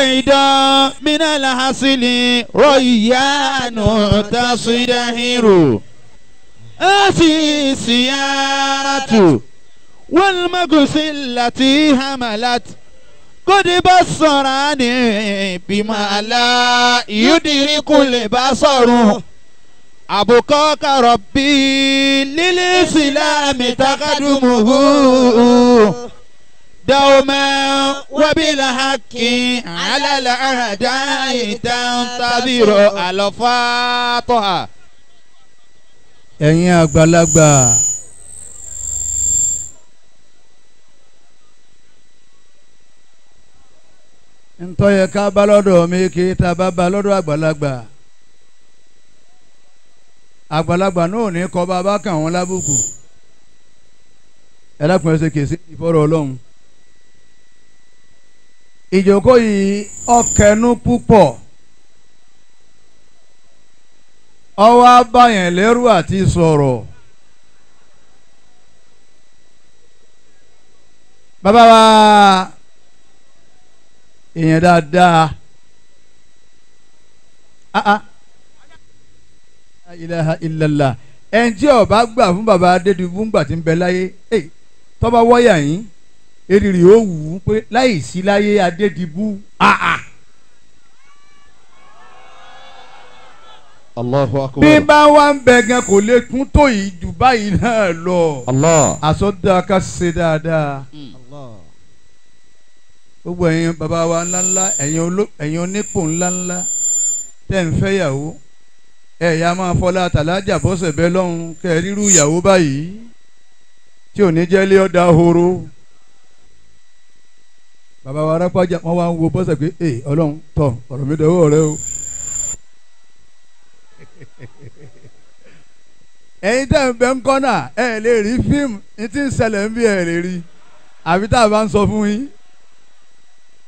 بيضاء من الحصل ريان تصدهر في سيارة والمغس التي حملت قد بصرني بما لا يدرك البصر أبقاك ربي للإسلام تقدمه دوما وبالحق على الأعداء تنتظر الفاتحة. Ẹ̀yin àgbàlagbà ntọ́ yẹ ká bá lọ́dọ̀ mi kí tá a bá bá lọ́dọ̀ àgbàlagbà àgbàlagbà náà ní kọ́ bá bá kàn wọ́n lábùkù ẹ dákun ẹ ṣe kèsì ìfọ̀rọ̀ ọlọ́run. Ìjókòó yìí ọkẹnu púpọ̀ ọwọ́ abáyẹn lẹ́rù àti sọ̀rọ̀. Bàbá wa èèyàn dáadáa ah la ilaha illallah ẹn tí ó bá gbà fún bàbá Adédìbú ńgbà tí ń bẹ láyé tọ́ba wọ́yà yín eriri ó wù ú pé láì sí láyé Adédìbú ah. Allahu akbar. Bí bá wà ń bẹ gan kò lè kún tó yìí jù báyìí náà lọ. Allah. Àsọdá ká ṣe dáadáa. Gbogbo ẹ̀yin bàbá wa ńláńlá ẹ̀yin onípò ńláńlá tẹ́ ń fẹ́ yàwó ẹ̀yà máa fọlá tàlájà bọ́sẹ̀ bẹ́ẹ̀ lọ́hùn kẹ́ rírú ìyàwó báyìí tí ò ní jẹ́ lé ọ̀dà horo. Bàbá wa arápájà wọ́n wá ń wo bọ́sẹ̀ pé ẹ ọlọ́run tọ̀ ọ̀rọ̀ mi dọ̀wọ́ rẹ o. Ẹ̀yin tẹ́ ń bẹ ń kọ́nà ẹ̀ lè rí fíìmù ní tí ń ṣẹlẹ̀ ń bí ẹ̀ lè rí àbí tá a bá ń sọ fún yín.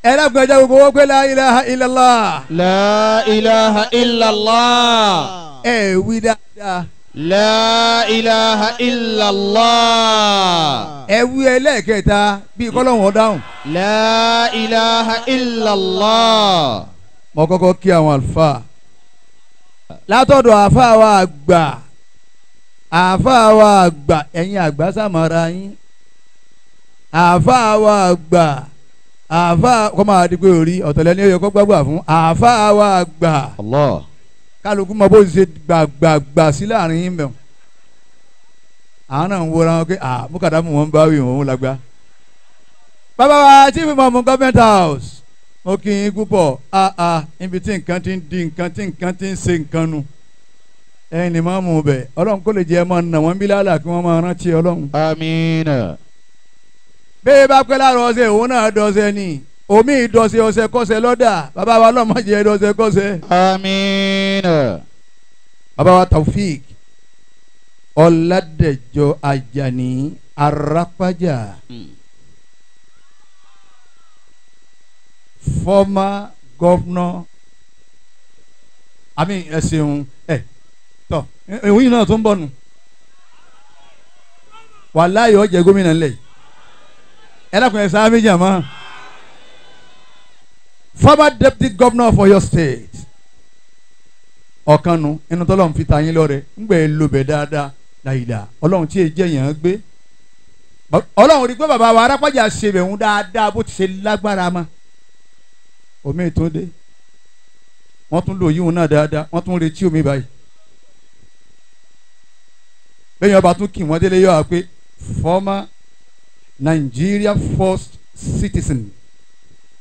Ẹ dákun ẹ jẹ́ gbogbo wọ́n pé la ilaha illallah. La ilaha illallah. Ẹ wí dáadáa. La ilaha illallah. Ẹ wí ẹlẹ́ẹ̀kẹta bíi kọ́lọ́hún ọ̀dáhùn. La ilaha illallah. Mo kọ́kọ́ kí àwọn àlùfáà látọ̀dọ̀ àfáà wa àgbà àfáà wa àgbà ẹ̀yin àgbà sàmọ́ra yín àfáà wa àgbà àfáà kọ́ máa di pé orí ọ̀tọ̀lẹ́ ní oyè kọ́ gbàgbà fún àfáà wa àgbà. Allah. Kálukú mọ bó ṣe gbàgbàgbà sí láàrin yín mẹ́wọ̀n àwọn náà ń wọra wọn pé mukadamu wọn bá wí òun lágbá. Bàbá wa chief imam government house mo kí yín púpọ̀ níbi tí nǹkan ti ń di nǹkan tí nǹkan ti ń ṣe nǹkan nu ẹ̀yin ni máa mú un bẹ̀ ọlọ́run kò lè jẹ́ ẹ máa nà wọ́n bí lálà kí wọ́n máa rántí ọlọ́run. Àmín. Bẹ́ẹ̀ bá pẹ́ láàárọ̀ ọ̀sẹ̀ òun náà dọ̀sẹ̀ ni omi ìdọ̀sẹ̀ ọ̀sẹ̀ kọ́sẹ̀ lọ́dà bàbá wa lọ́mọ jẹ́ dọ̀sẹ̀ kọ́sẹ̀. Àmín. Bàbá wa Taofik Ọládẹ̀jọ Àjàní Arápájà former governor àmì ẹ̀sìn ẹ̀ tọ́ ìwé yìí náà tó ń bọ̀ nù wàláyé ó jẹ́ gómìnà ńlẹ̀ yìí ẹ dákun ẹ sáà méjì àmọ́ former deputy governor for your state ọ̀kan nu inú tọ́lọ́run fi ta yín lọ́rẹ ńgbẹ́ lóbẹ̀ dáadáa láyìlá ọlọ́run tí èyí jẹ́ yẹn gbé ọlọ́run rí pé bàbá wa Arápájà ṣe bẹ̀ ń dáadáa bó ti ṣe lágbára mọ́ omi ìtúndé wọ́n tún lò yíwọ̀n náà dáadáa wọ́n tún retí omi báyìí bẹ́ẹ̀ ọba tún kì wọ́n délé yọ̀ wá pé former Nigeria first citizen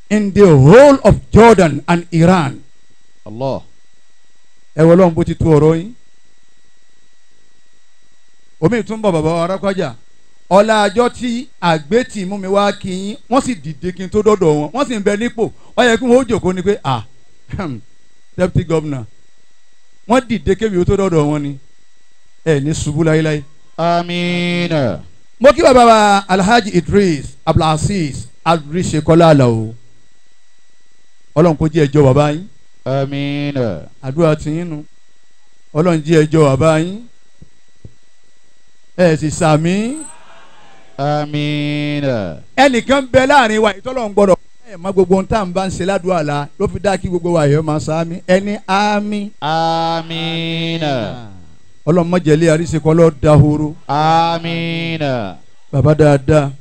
in the whole of Jordan and Iran. Allah. Ẹ wọ lọ́n bó ti tu ọ̀rọ̀ yín. Omi ìtúnbọ̀ bàbá Arápájà ọ̀la àjọ tí àgbẹ̀tì mú mi wá kí yín wọ́n sì dìde kí n tó dọ́dọ̀ wọn wọ́n sì ń bẹ nípò ó yẹ kí wọ́n ó jòkó ni pé ah deputy governor wọ́n dìde kébi ó tó dọ́dọ̀ wọn ni ẹ ní ṣubú láéláé. Àmín. Mo kí bàbá wa Alhaji Idris Abdulaziz Arisekola Alao ọlọ́run kó jẹ́ ẹjọ́ bàbá yín. Àmín. Àdúrà tí yín nu ọlọ́run jẹ́ ẹjọ́ bàbá yín ẹ sì sàmí. Àmín. Ẹnìkan bẹ láàrin wa ìtọ́lọ́run gbọ́dọ̀ Má gbogbo ohun tá à ń bá ń ṣe ládùúgbò àlá ló fi dá kí gbogbo wa yọ máa sáámi ẹni àmín. Àmín. Ọlọ́mọdé àríṣekọ́ lọ́ọ́ dahoro. Àmín. Bàbá dáadáa.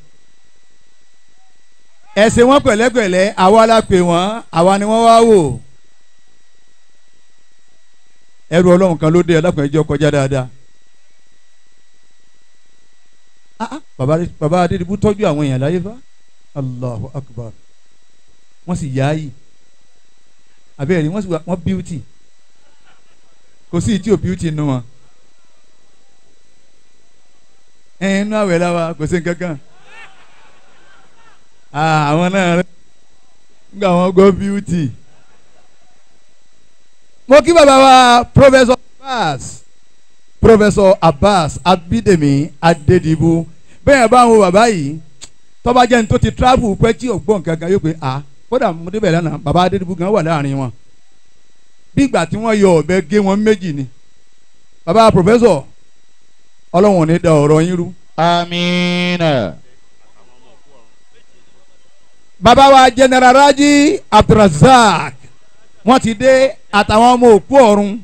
Ẹ ṣe wọ́n pẹ̀lẹ́pẹ̀lẹ́, àwa la pè wọ́n, àwa ni wọ́n wá wò. Ẹrù Ọlọ́run kan ló dé, ẹlẹ́kùn ẹjọ́ kọjá dáadáa. Bàbá Adédìbú tọ́jú àwọn èèyàn láyé bá. Allahu Akbar. Wọ́n sì yáàyè. Àbẹ́rẹ́ wọ́n sì wọ́n bíútì. Kò sí ìtí ò bíútì nù wọn. Inú àwẹ̀ la wa kò sí nǹkan kan. Àwọn náà rẹ̀ nígbà wọn gbọ́ bíútì. Mo kí bàbá wa Professor Abbas, Professor Abbas Abídèmí Adédìbú. Bẹ́ẹ̀ bá ń wo bàbá yìí, tó bá jẹ́ ní tó ti travel pẹ́ tí ò gbọ́ nǹkan kan yóò pé a kódà mo débẹ̀ lánàá, bàbá Adédìbú gan wà láàrin wọn. Bí ìgbà tí wọ́n yọ ọ̀bẹ gé wọn méjì ni. Bàbá Professor, Ọlọ́run ò ní da ọ̀rọ̀ yín rú. Àmín. Bàbá wa General Raji Abdulrazak, wọ́n ti dé àtàwọn ọmọ òkú ọ̀run.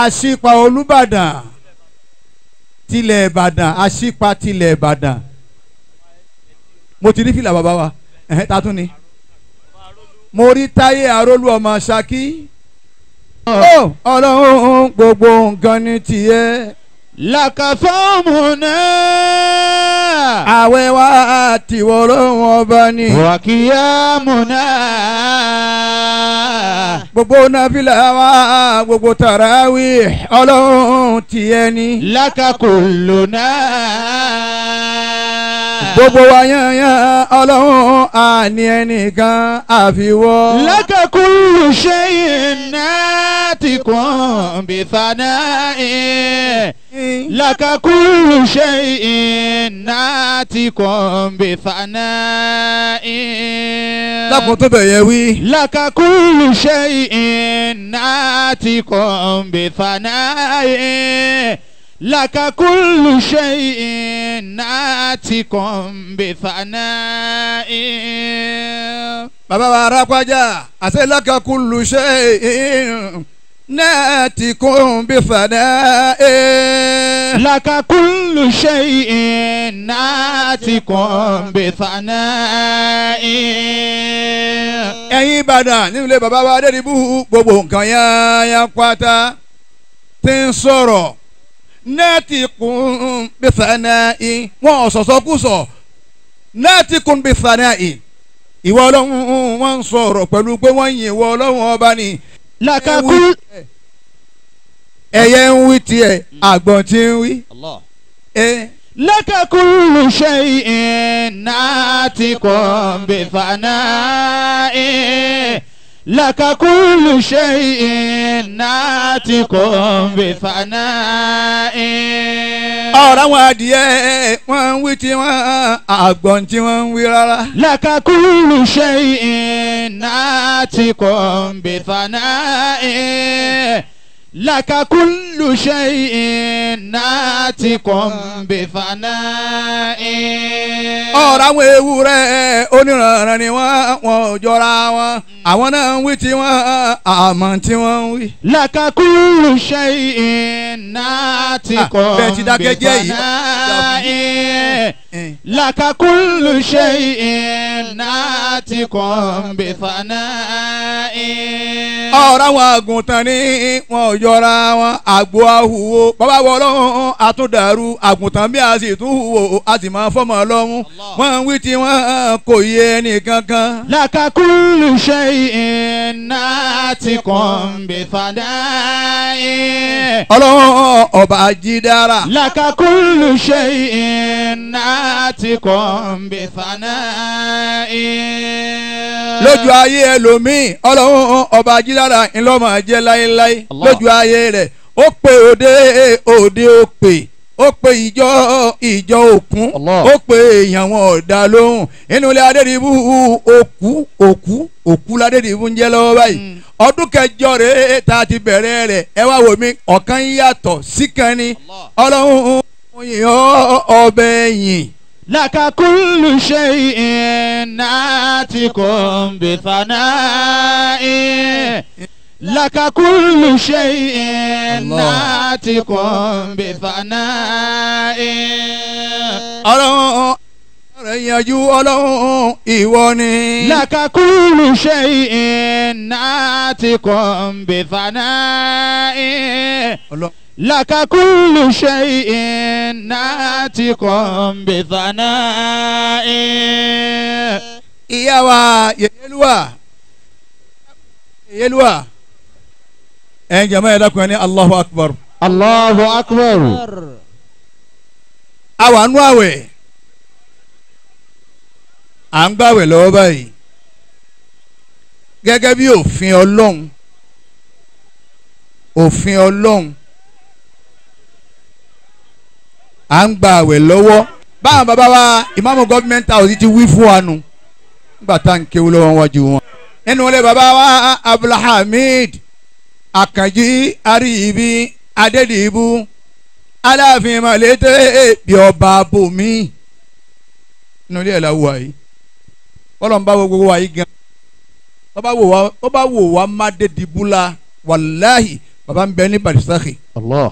Àṣìpa Olúbàdàn tilẹ̀ Ìbàdàn, àṣìpa tilẹ̀ Ìbàdàn. Mo ti rí fìlà bàbá wa, ẹ̀hẹ́n ta tún ni. Mo rí Táyé Arólú ọmọ Ṣakí. Ọlọ́run gbogbo nǹkan ní tiẹ̀. Làkàfọ́ọ̀mù náà. Àwẹ̀ wa tìwọ́ lọ́wọ́ ọba ni. Wàkíyàmù náà. Gbogbo nàfìlà wa, gbogbo tàràwí, Ọlọ́run tiẹ̀ ni. Lákàkùlù náà. Gbogbo wa yányán, Ọlọ́run àní ẹnìkan àfiwọ́. Lákàkùlù ṣẹ́yìn náà ti kún bí fanáì. Lákàkùlù ṣẹ́yìn náà ti kún bí fanáì. Lákùn tó bẹ̀yẹ wí. Lákàkùlù ṣẹ́yìn náà ti kún bí fanáì. لك كل شيء ناتق بثناء. Bàbá wa arápájà, àṣẹ لك كل شيء ناتق بثناء. لك كل شيء ناتق بثناء. Ẹ̀yin Ìbàdàn nínú ilé bàbá wa Adédìbú, gbogbo nǹkan yáyá pátá tí ń sọ̀rọ̀ nẹ́ẹ̀tì kún bífẹ̀nẹ́ì, wọn ò sọ̀sọ́kùsọ̀ nẹ́ẹ̀tì kún bífẹ̀nẹ́ì. Ìwọ Ọlọ́run, wọ́n ń sọ̀rọ̀ pẹ̀lú pé wọ́n yin ìwọ Ọlọ́run ọba ni. Làkàkú. Ẹyẹ ń wí tiẹ̀, àgbọ̀n tí ń wí. لك كل شيء ناتق بثناء. لك كل شيء ناتق بثناء. Ọ̀rọ̀ àwọn adìyẹ wọ́n ń wí tí wọ́n àgbọ̀n tí wọ́n ń wí rárá. لك كل شيء ناتق بثناء. لك كل شيء ناتق بثناء. Ọ̀rọ̀ àwọn ewúrẹ́ oníranran ni wọ́n, wọn ò jọra wọn. Àwọn náà ń wí tí wọ́n àmọ́ tí wọ́n ń wí. لك كل شيء ناتق Bẹ́ẹ̀ ti dákẹ́ jẹ́ yìí. بثناء. لك كل شيء ناتق بثناء. Ọ̀rọ̀ àwọn àgùntàn ni wọn ò jọra wọn. Àgbo ahuwo bàbá wọ Ọlọ́run àtúndàrú àgùntàn bí a sì tún huwo a sì máa fọmọ lọ́mú. Wọ́n ń wí tí wọ́n kò yé ẹnì kankan. لك كل شيء ناتق بثناء. Ọlọ́run ọba jídára. لك كل شيء ناتق بثناء. Lójú ayé ẹlòmíì, Ọlọ́run ọba jídára ńlọ́mọ jẹ́ láéláé. Lójú ayé rẹ̀ ó pe òde, òde ó pè, ó pe ìjọ, ìjọ òkun, ó pe èèyàn, wọn ò dá lóhùn. Inú ilé Adédìbú, òkú òkú òkú ládédìbú ń jẹ́ lọ́wọ́ báyìí. Ọdún kẹjọ rèé tá a ti bẹ̀rẹ̀ rẹ̀. Ẹ wá wò mí, ọ̀kan yàtọ̀ síkan ni. Ọlọ́run yìí ọbẹ̀ yìí. لك كل شيء ناتق بثناء لك كل شيء ناتق بثناء. Ọlọ́run ọ̀rọ̀ ìyànjú Ọlọ́run ìwọ ni. لك كل شيء ناتق بثناء لك كل شيء ناتق بثناء. Ìyá wa Yèyélúwà Yèyélúwà ẹ̀ ń jẹ́ mọ́ ẹ̀dá kan ní Allahu Akbar. Allahu Akbar. Àwa nú àwẹ̀ à ń gbàwẹ̀ lọ́wọ́ báyìí gẹ́gẹ́ bí òfin Ọlọ́run òfin Ọlọ́run à ń gbàwẹ̀ lọ́wọ́ báwọn bàbá wa ìmáàmù government house ti wí fún wa nù nígbà tá à ń kéwú lọ́wọ́ wájú wọn. Nínú ilé bàbá wa Abdulhamid Àkànjí Aríyìbí Adédìbú Aláàfin Màlété bí ọba bòmí nínú ilé ẹ̀ la wà yìí Ọlọ́run bá wo gbogbo wa yìí gan ó bá wò wá má Dédìbú la wàláhì bàbá ń bẹ ní barisaki. Allah.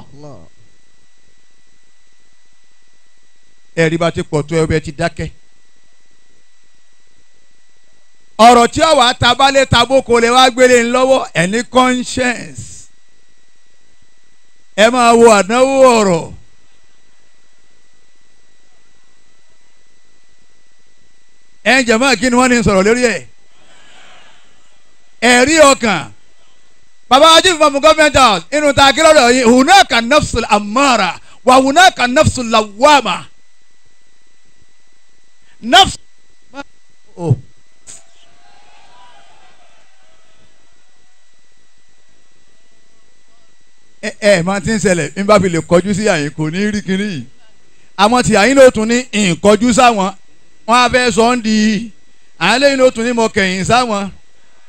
Ẹ̀rí bá ti pọ̀ tó ẹ ti dákẹ́. Ọ̀rọ̀ tí ọ̀wà tabalẹ̀ taboko lè wá gbélé ńlọ́wọ́ ẹni conscience ẹ máa wo àdánwò ọ̀rọ̀. Ẹ jẹ̀mọ́ kí ni wọ́n ní sọ̀rọ̀ lórí ẹ̀ ẹ̀rí ọkàn bàbá ajínigbọ̀n from government house inú ta kí lọ́dọ̀ yìí hunaka nafsul amara wà hunaka nafsul lawama nafsul. Oh. Ẹ ẹ máa ti ń ṣẹlẹ̀ n bá fi lè kọjú sí àyìn kò ní rí kiri yìí àmọ́ tí àyìn ló tún ní ìkọjú sáwọn wọn á fẹ́ sọ ń di àyìn lẹ́yìn ló tún ní mọ kẹ̀yìn sáwọn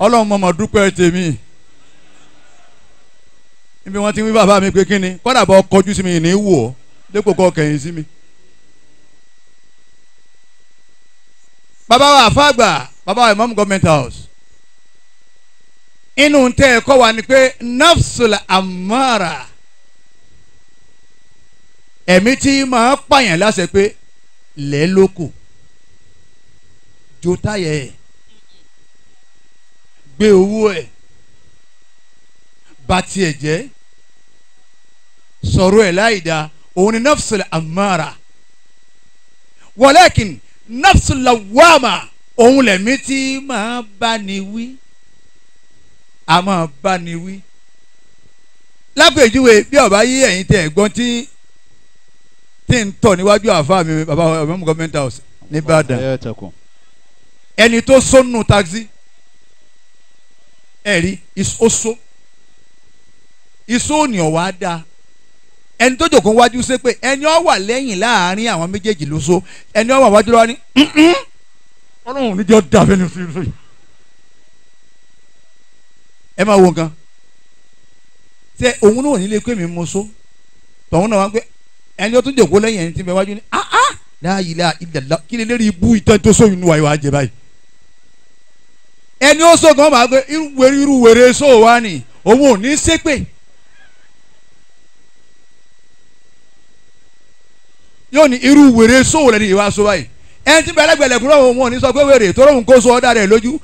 Ọlọ́run mọ̀mọ́ dúpẹ́ tèmi níbi wọ́n ti ń wí bàbá mi pé kíni kọ́dà bọ́ kọjú sí mi ní wò ó dépò kọ́ kẹ̀yìn sí mi. Bàbá wa àfàgbà bàbá wa Imam government house inú tẹ́ ẹ kọ́ wa ni pé nafsul amara ẹ̀mí tí máa pààyàn láṣẹ pé lẹ́ẹ̀lókù jó táyà ẹ̀ gbé owó ẹ̀ bá tiẹ̀ jẹ́ sọ̀rọ̀ ẹ̀ láì dáa òun ni nafsul amara walakin nafsul lawama òun lẹ̀mí tí máa bá ni wí a máa bá ni wí. Lápèjúwe bí ọba yí ẹ̀yin tẹ ẹ̀gbọ́n tí ń tọ̀ níwájú àfa mi bàbá ọmọ government house nìbàdàn ẹni tó sọnù taxi ẹ̀rí oṣó iṣó ni ọ̀wá dáa ẹni tó jòkó wájú ṣe pé ẹni ó wà lẹ́yìn láàárín àwọn méjèèjì ló so ẹni ó wà wájú lọ́wọ́ ni Ọlọ́run níjọ́ dàbẹ́ ni fífi. Ẹ máa wo nǹkan ṣe òun náà nílé pé mi mú so tọ̀hún náà wá pé ẹni tó tún jòkó lẹ́yìn ẹni tí ń bẹ wájú ni ah la ilaha illallah kí ni lérí ibú ìtàn tó sóyún inú wa yóò wá jẹ báyìí. Ẹni ó sọ gan máa gbé irú wèrè sóò wá ni òun ò ní ṣépè. Yóò ní irú wèrè sóò lẹ́ni ìwà sọ báyìí ẹni tí bẹ̀rẹ̀ gbẹ̀lẹ̀ kúrò òun ò ní sọ pé wèrè tó lóun kó sọ ọ́ dára ẹ̀ lójú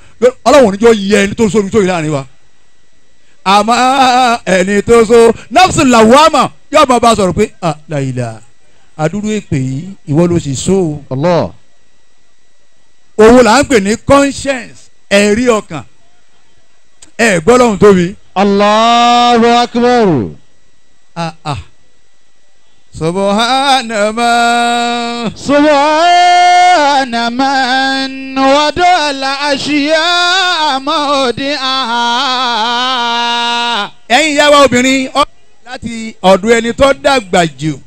Ọlọ́run ò ní jọ yẹ ẹni tó sóyún sóyún láàrin wa. Àmọ́ ẹni tó so nafsu lawama yóò máa bá a sọ̀rọ̀ pé ah láìla àdúró èpè yìí ìwọ ló sì so. Allah. Òun là ń pè ní conscience ẹ̀rí ọkàn ẹ̀ gbọ́ lọ́hùn tóbi. Allahu Akbar. Ah ah. Subhana man. Subhana man wadala ashiya mawdi'aha. Ẹ̀yin ìyá wa obìnrin láti ọ̀dọ̀ ẹni tó dàgbà jù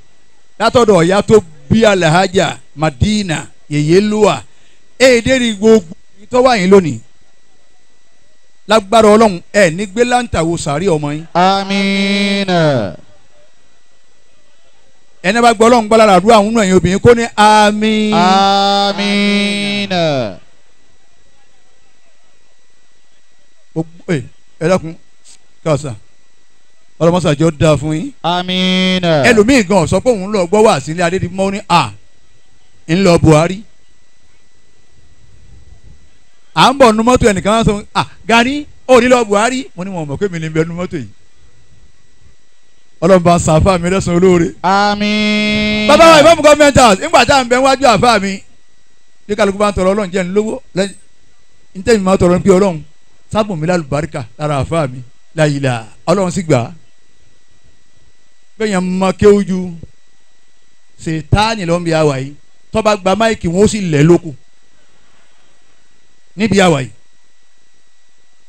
látọ̀dọ̀ ọ̀yá tó bí Alhaja Madina Yèyélúwà èdè rí gbogbo tó wà yín lónìí lágbára Ọlọ́run ẹ̀ ní gbé láǹtà wo sàárì ọmọ yín. Àmín. Ẹni bá gbọ́ Ọlọ́run gbọ́ lára àdúrà àwọn ẹ̀yin obìnrin kó ní àmín. Àmín. Ẹ dákun káàsà ọlọmọsàjọ dáa fún yín. Àmín. Ẹlòmíì gan sọ pé òun lọ gbọ́ wá sílé Adédìmọ́ ní à ń lọ Buhari. À ń bọ̀ nu mọ́tò ẹnìkan wá sọ à Gani ó ní lọ Buhari mo ní wọn mọ̀ pé mi ní bẹ nu mọ́tò yìí. Ọlọ́run bá ń san àfa mi lẹ́sùn olóore. Àmín. Bàbá wa ìbámu gọ́ọ̀mẹ̀ntì house ńgbà tá à ń bẹ wájú àfa mi bí kálukú bá ń tọrọ Ọlọ́run jẹ́ ń lówó ntẹ́mi máa tọrọ pé Ọlọ́run sábùn mi lálùbáríkà lára àfa mi láyìlá Ọlọ́run sì gbà á. Bẹ́ẹ̀ yẹn mọ kéwú ju sètáàní ló ń bi àwà yìí tó bá gba máìkì wọn ó sì lẹ̀ lóko níbi àwà yìí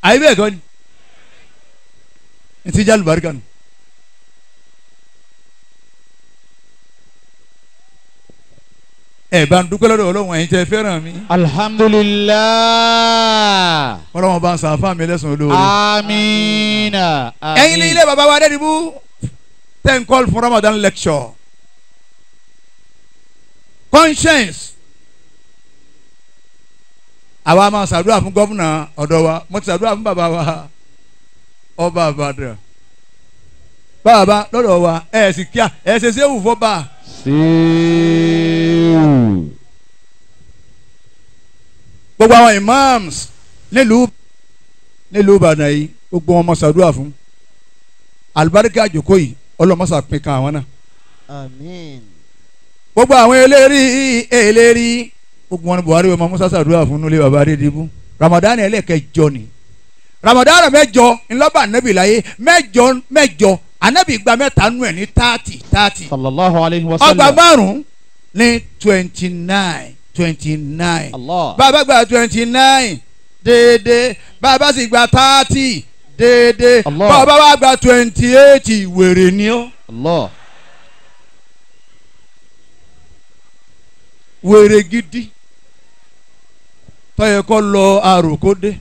àyè bẹ́ẹ̀ kọ́ ni ntí jẹ́ àlùbáríkà nù. Ẹ bá ń dúpẹ́ lọ́dọ̀ Ọlọ́run ẹ̀yin tẹ́ fẹ́ràn mi. Alhamdulillah. Ọlọ́run bá ń san fáàmì mi lẹ́sùn olóore. Àmín. Ẹ̀yin ní ilé bàbá wa Adédìbú ten call for Ramadan lecture. Conscience. Àwa máa ṣàdúrà fún gómìnà ọ̀dọ̀ wa mo ti ṣàdúrà fún bàbá wa ọba Ìbàdàn. Bàbá lọ́dọ̀ wa ẹ̀ sì kíá ẹ̀ ṣe ṣéwù fọ́ba. Ṣéwù. Gbogbo àwọn imams nílùú Ìbàdàn yìí gbogbo wọn mọ ṣàdúrà fún àlùbáríkà àjòkó yìí ọlọmọsà pín kan àwọn náà. Àmín. Gbogbo àwọn eléri gbogbo wọn ni Buhari ọmọ Musa ṣàdúrà fún nílé baba Adédìbú. Ramadan ẹlẹ́kẹjọ ni Ramadan mẹ́jọ ńlọ́ba anabi láyé mẹ́jọ mẹ́jọ anabi gba mẹ́ta nù ẹ̀ ní 30 30. Sallallahu alayhi wa sallam. Ọgbà márùn ní 29 29. Allah. Bàbá gba 29 déédéé bàbá sì gba 30 déédéé bàbá wa gba 28 wèrè ni ó. Allah. Wèrè gidi tọ́yẹ kọ́ lọ àròkó dé.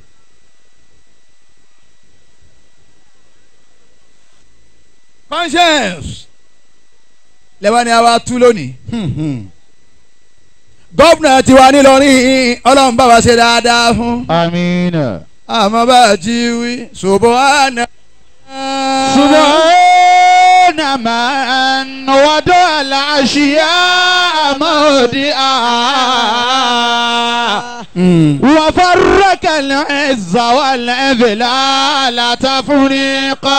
Conscience lẹ́wọ́n ni a wá tú lónìí. Gómìnà tiwa nílọrin Ọlọ́run bá wa ṣe dáadáa fún. Àmín. Àmọ́ bá a ti wí subhana. Subhana man wada al-ashiya mawdi'a. Wa farraqa al-'izza wal-'idlala tafriqa.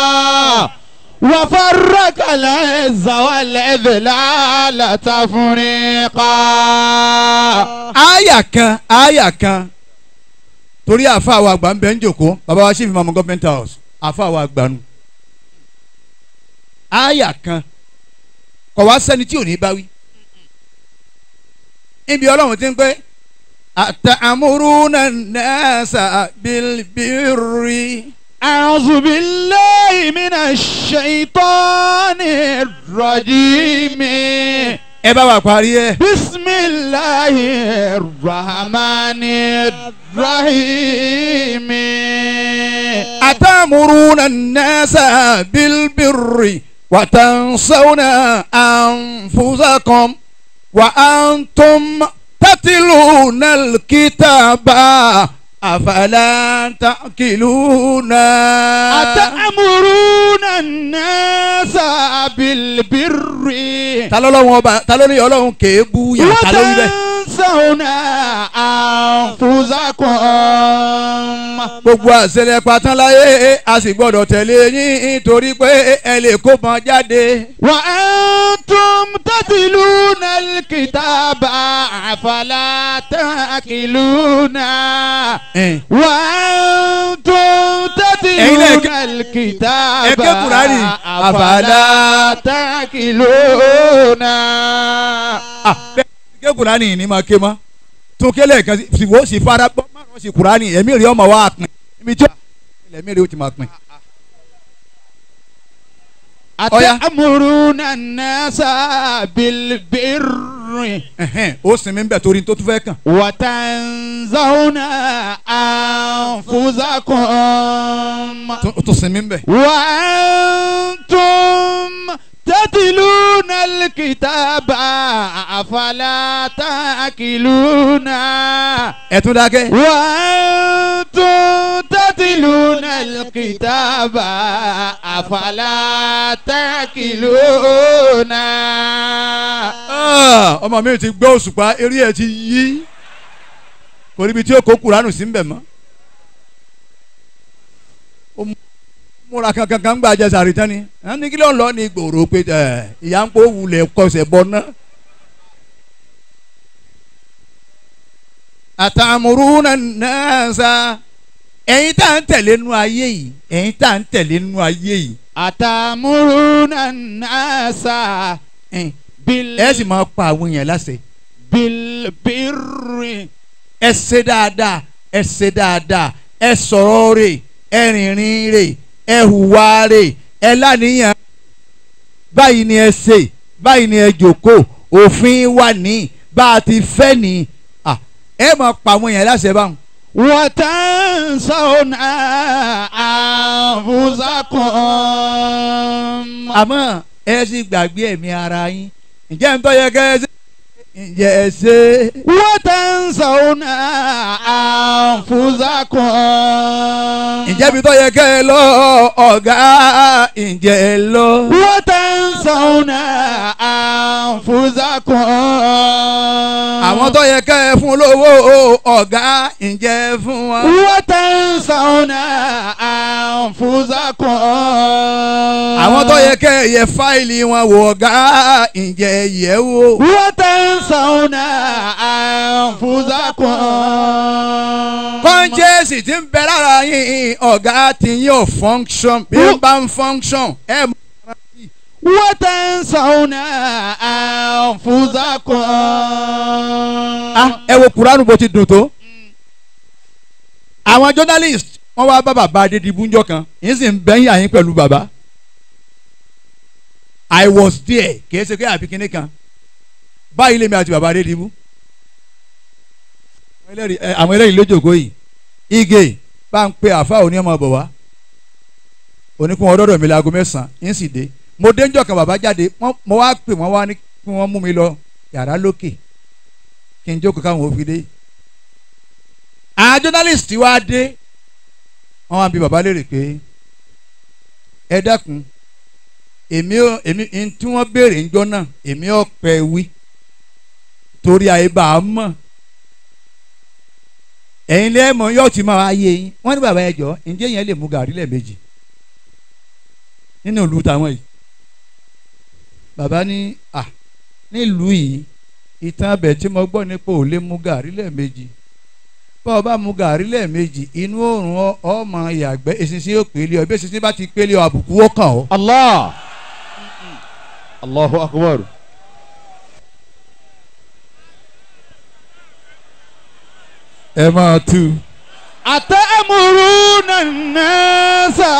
Wa farraqa al-'izza wal-'idlala tafriqa. Àyà kan torí àfa àwọn àgbà ń bẹ ń jòkó bàbá wa chief imam government house àfa àwọn àgbà nu. Àyà kan kò wá sẹ́ni tí ò ní bá wí. Ibi Ọlọ́run ti ń pẹ́ àtàmúrúnà nasa bilbirri. A'udhu billahi minash shaitanir rajim. Ẹ bá wa parí ẹ. Bismillahir rahmanir rahim. Atamuruna nasa bilbirri wa tansawna anfusakum wa antum tatluna alkitaba afala ta'qiluna. Atamuruna nasa bilbirri. Ta lọ́lọ́run ọba ta ló ní Ọlọ́run kéébù yà ta ló wí bẹ́ẹ̀. Watansawna anfusakum. Gbogbo àṣẹlẹ̀ pátán láyé a sì gbọ́dọ̀ tẹ̀lé yín torí pé ẹ lè kó bọn jáde. Wa antum tatluna alkitaba afala ta'qiluna. Wa antum tatluna alkitaba afala ta'qiluna. Ké Kùránì ní máa ké mọ́ tún kélé kan sì wò sì fara bọ́ márùn sí Kùránì ẹ̀mí rí ọmọ wa pin ibi tí ẹ̀mí rí o ti máa pin. Atamuruna nasa bilbirri. Ó sinmi ń bẹ̀ torí tó tún fẹ́ kàn. Wa tanzawna anfusakum. Ó tún sinmi ń bẹ̀. Wa antum. تتلون الكتاب أفلا تأكلون. Ẹ tún dákẹ́. وأنتم تتلون الكتاب أفلا تأكلون. Ọmọ mi ti gbọ́ òṣùpá eré ẹ̀ ti yí kò níbi tí ó kó Kùránù sí ń bẹ̀ mọ́. Ó múra kankan kan gbà jẹ sàrí tán ni ní kí ló ń lọ ní gbòòrò pé ìyá ń pò wulẹ̀ kọsẹ̀ bọ̀ ná. Àtàmúrúnà nasa ẹ̀yin tá à ń tẹ̀lé nú ayé yìí ẹ̀yin tá à ń tẹ̀lé nú ayé yìí. Àtàmúrúnà nasa ẹ sì máa pa àwọn èèyàn láṣẹ. Bilbirri. Ẹ ṣe dáadáa ẹ ṣe dáadáa ẹ sọ̀rọ̀ rè ẹ rìnrìn rè ẹ hùwà rè ẹ láníyàn báyìí ni ẹ ṣe báyìí ni ẹ jòkó òfin wà ní bá a ti fẹ́ ní ẹ máa pa àwọn èèyàn láṣẹ báwọn. Watansawna anfusakum. Àmọ́ ẹ sì gbàgbé ẹ̀mí ara yín ǹjẹ́ ń tọ́ yẹ kẹ́ ẹ ṣe ǹjẹ́ ẹ ṣe. Watansawna anfusakum. Ǹjẹ́ ibi tọ́ yẹ kẹ́ ẹ lọ ọ̀gá ǹjẹ́ ẹ lọ. Watansawna anfusakum. Àwọn tó yẹ kẹ́ ẹ fún lówó ọ̀gá ǹjẹ́ ẹ fún wọn. Watansawna anfusakum. Àwọn tó yẹ kẹ́ ẹ yẹ fáìlì wọn wò ọ̀gá ǹjẹ́ ẹ yẹ̀ wò. Watansawna anfusakum. Kọ́ńjẹ́sì ti ń bẹ lára yín ọ̀gá ti yín ò function bí n bá ń function ẹ mọ̀. Watansawna anfusakum. Ẹ wo Kùránù bó ti dùn tó. Àwọn journalist wọ́n wá bá bàbá Adédìbú ńjọ́ kan yín sì ń bẹ́yìn àyín pẹ̀lú bàbá. I was there kìí ṣe pé àbí kinní kan báyìí lèmi àti bàbá Adédìbú. Àwọn ẹlẹ́rìí lójókòó yìí Ige bá ń pe àfa òní ọmọ bọ̀ wá oníkun ọdọ́dọ̀ mi láago mẹ́sàn-án yín sì dé. Mo dé ńjọ́ kan bàbá jáde mo wá pè wọ́n wá ní kí wọ́n mú mi lọ yàrá lókè kí n jókòó káwọn ò fi dé. Àwọn journalist wá dé wọ́n wá bi bàbá léèrè pé ẹ dákun èmi èmi tí wọ́n béèrè ńjọ́ náà èmi ò pẹ́ wí torí àyíbá mọ̀ ẹ̀yin lẹ́mọ̀ yóò ti máa yé yín. Wọ́n ní bàbá ẹ jọ̀ọ́ ǹjẹ́ yẹn lè mú gàrí lẹ́ẹ̀mejì nínú ìlú tàwọn yìí? Bàbá ní à nílùú yìí ìtàn abẹ tí mo gbọ́ nípa ò lè mú gàrí lẹ́ẹ̀mejì bá ọ bá mú gàrí lẹ́ẹ̀mejì inú oòrùn ọmọ ìyàgbẹ́ eṣinṣin yóò pélé ọ bí eṣinṣin bá ti pélé ọ àbùkù ó kàn ọ́. Allah Allahu Akbar. Ẹ máa tú. Atamuruna an-nasa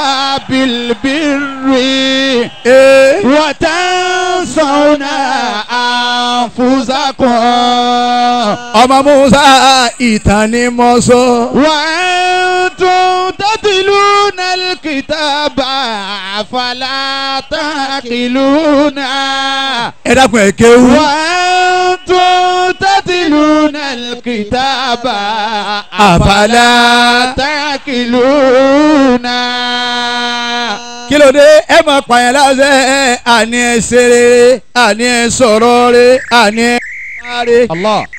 bil-birri wa tansawna anfusakum. Ọmọ Musa ìtàn ni mo sọ. Wa antum tatluna al-kitaba afala taqiluna. Ẹ dákun ẹ kéwú. Wa antum tatluna al-kitaba afala taqiluna. Kí ló dé ẹ máa pààyàn láṣẹ àní ẹ ṣe rere àní ẹ sọ̀rọ̀ rere àní ẹ sáré.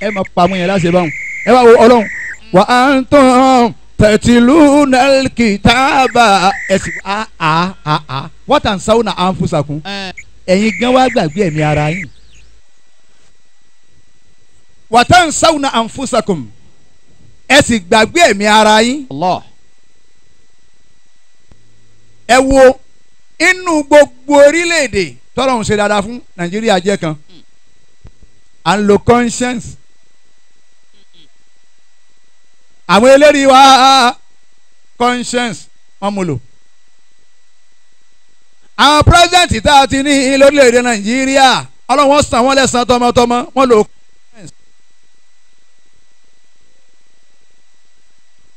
Ẹ máa pa àwọn yẹn láṣẹ báwọn ẹ bá wo Ọlọ́run. Wa antum tatluna al-kitaba ẹ̀sìn a a a a wa tansawna anfusakum ẹ̀yin gan wá gbàgbé ẹ̀mí ara yín. Wa tansawna anfusakum ẹ sì gbàgbé ẹ̀mí ara yín. Ẹ wo inú gbogbo orílẹ̀-èdè tọ́lọ́run ṣe dáadáa fún Nàìjíríà jẹ́ kan à ń lo conscience. Àwọn eléyìí wá conscience wọ́n mú lò. Àwọn president tá a ti ní lórílẹ̀-èdè Nàìjíríà Ọlọ́run wọ́n san wọ́n lẹ́san tọmọtọmọ wọ́n lò conscience.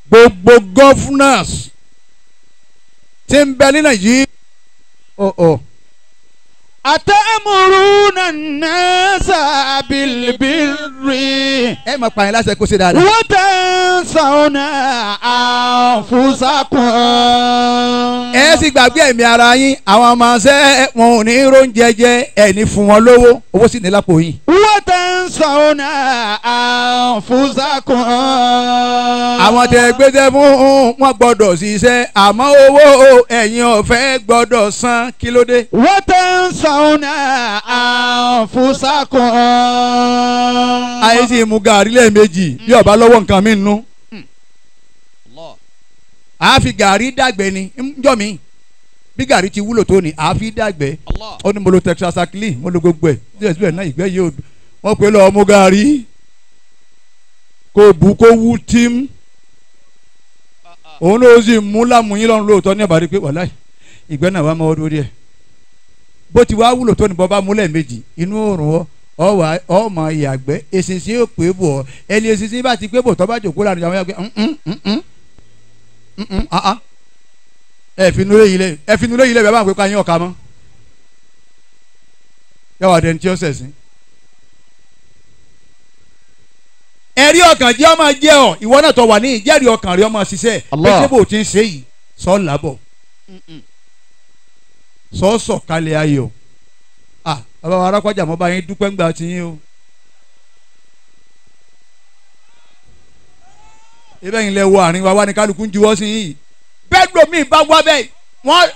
Gbogbo governors tí ń bẹ ní Nàìjíríà Atamuruna nasa bilbirri. Ẹ máa pààyàn láṣẹ kó ṣe dáadáa. Watansawna anfusakum. Ẹ sì gbàgbé ẹ̀mí ara yín, àwọn ọmọ ṣẹ́ wọn ò ní róúnjẹ jẹ, ẹ̀ ní fún wọn lówó, owó sì ní lápò yín. Watansawna anfusakum. Àwọn tẹ gbéṣẹ́ fún wọn gbọ́dọ̀ ṣiṣẹ́, àmọ́ owó ẹ̀yin ọ̀fẹ́ gbọ́dọ̀ san, kí ló dé? Watansawna anfusakum. Ayé sì mú gàrí lẹ́ẹ̀mejì bí ọba lọ́wọ́ nǹkan mi nù. A fi gàrí dàgbẹ́ ni njọ́ mi bí gàrí ti wúlò tó ni a fi dàgbẹ́. Ó ní mo lo tetracycline, mo lo gbogbo ẹ̀ síbẹ̀síbẹ̀ náà ìgbẹ́ yìí wọ́n pè lọ́ọ́ mú gàrí kó bu kó wú tím òun ló sì mú lámùyín lọ́run lóòótọ́ ní àbárí pé wàláì ìgbẹ́ náà wà máa wọ́n dúró díẹ̀ bó ti wá wúlò tó ní bọ́ bá múlẹ̀ méjì inú òrùn ọ wà ọmọ ìyàgbẹ́ eṣinṣin yóò pé bò ọ ẹni eṣinṣin bá ti pé bò tọ́ bá jòkó lànà àwọn yàgbẹ́ ẹ fi nulẹ̀ yìí lẹ ẹ fi nulẹ̀ yìí lẹ bẹ́ẹ̀ bá ń pè ká yín ọ̀ka mọ́ yàwó àdẹni tí ó sẹ̀sìn. Ẹ̀rí ọkàn jẹ́ ọmọ jẹ́ ọ ìwọ náà tó wà ní ìjẹ́rìí ọkàn rí ọmọ ṣiṣẹ́ pété bò ti ń ṣe yìí sọ làbọ̀ sọ sọ̀kalẹ̀ ayọ̀. Ah bàbá wa arákọ̀jà mọ́ bá yín dúpẹ́ ńgbà tí yín o. Ibẹ̀ yín lẹ wo àárín wa wá ní kálukú ń juwọ́ sí yín bẹ́ẹ̀ lomi bá wá bẹ́ẹ̀ wọ́n.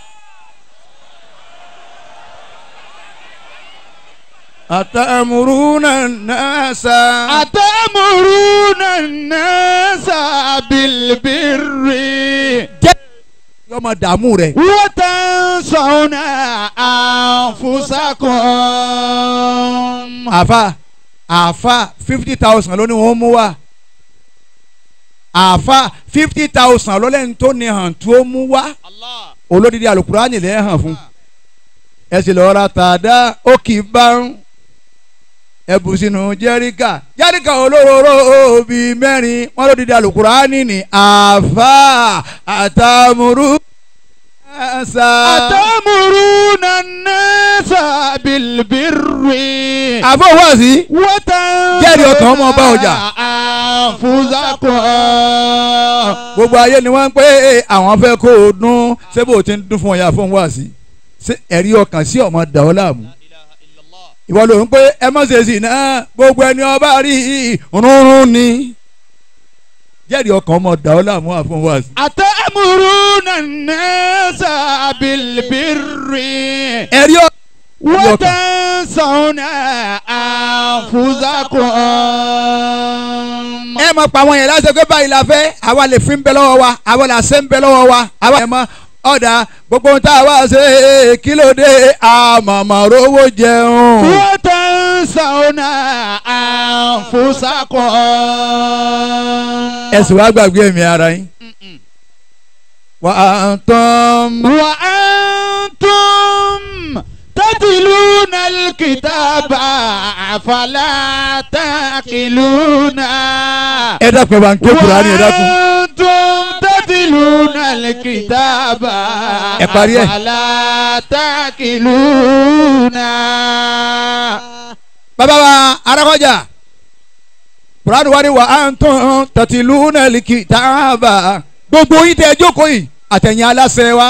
Atamuruna nasa. Atamuruna nasa bilbirri. Jẹ́ yọmọ dààmú rẹ. Watansawna anfusakum. Àfa àfa 50,000 ló ní wọ́n mú wá. Àfa 50,000 ló lẹ́ni tó ní hàn tó mú wá. Olódìdí Àlùkùránì lẹ́ hàn fún. Ẹ sì lọ́ọ́ ra tàdá ó kì í bá ń ẹbù sínú jẹ́ríkà jẹ́ríkà olóróró bíi mẹ́rin wọ́n ló dìde Àlùkùránì ní àfà àtàmúrú nasa. Àtàmúrú nasa bilbirri. Àfọ̀ wá sí. Jẹ́rìí ọkàn ọmọ ọba ọjà. Àfúnṣakọ̀. Gbogbo ayé ni wọ́n ń pè é àwọn fẹ́ kó o dún ṣé bó o ti ń dún fún ọ̀yà fún wá sí ẹ̀rí ọkàn sí ọmọ dà ọ́ láàmú. Ìwọ ló ń pé ẹ má ṣe sí náà gbogbo ẹni ọba rí rúnrún ni jẹ́rìí ọkàn ọmọ dà ọ́ láàmú àfọ̀n wá sí. Atamuruna nasa bilbirri. Ẹ̀rí ọkàn. Watansawna anfusakum. Ẹ mọ̀ pa àwọn yẹn láṣẹ pé báyìí la fẹ́ àwa lè fi ń bẹ lọ́wọ́ wa àwa là ṣe ń bẹ lọ́wọ́ wa àwa ẹ̀ mọ́ ọ̀dà gbogbo ohun tá a wá ṣe kí ló dé àmọ̀mọ̀ rówó jẹun. Watansawna anfusakum. Ẹ sì wá gbàgbé ẹ̀mí ara yín. Wa antum. Wa antum tatluna al-kitaba afala taqiluna. Ẹ dákun ẹ bá ń ké Kùránì ẹ dákun. Wa antum tatluna al-kitaba ẹ parí ẹ. Afala taqiluna. Bàbá wa arákọ̀jà Kùránì wa ni wa antum tatluna al-kitaba gbogbo yín tẹ́ ẹ jókòó yìí àtẹ̀yìn aláṣẹ wa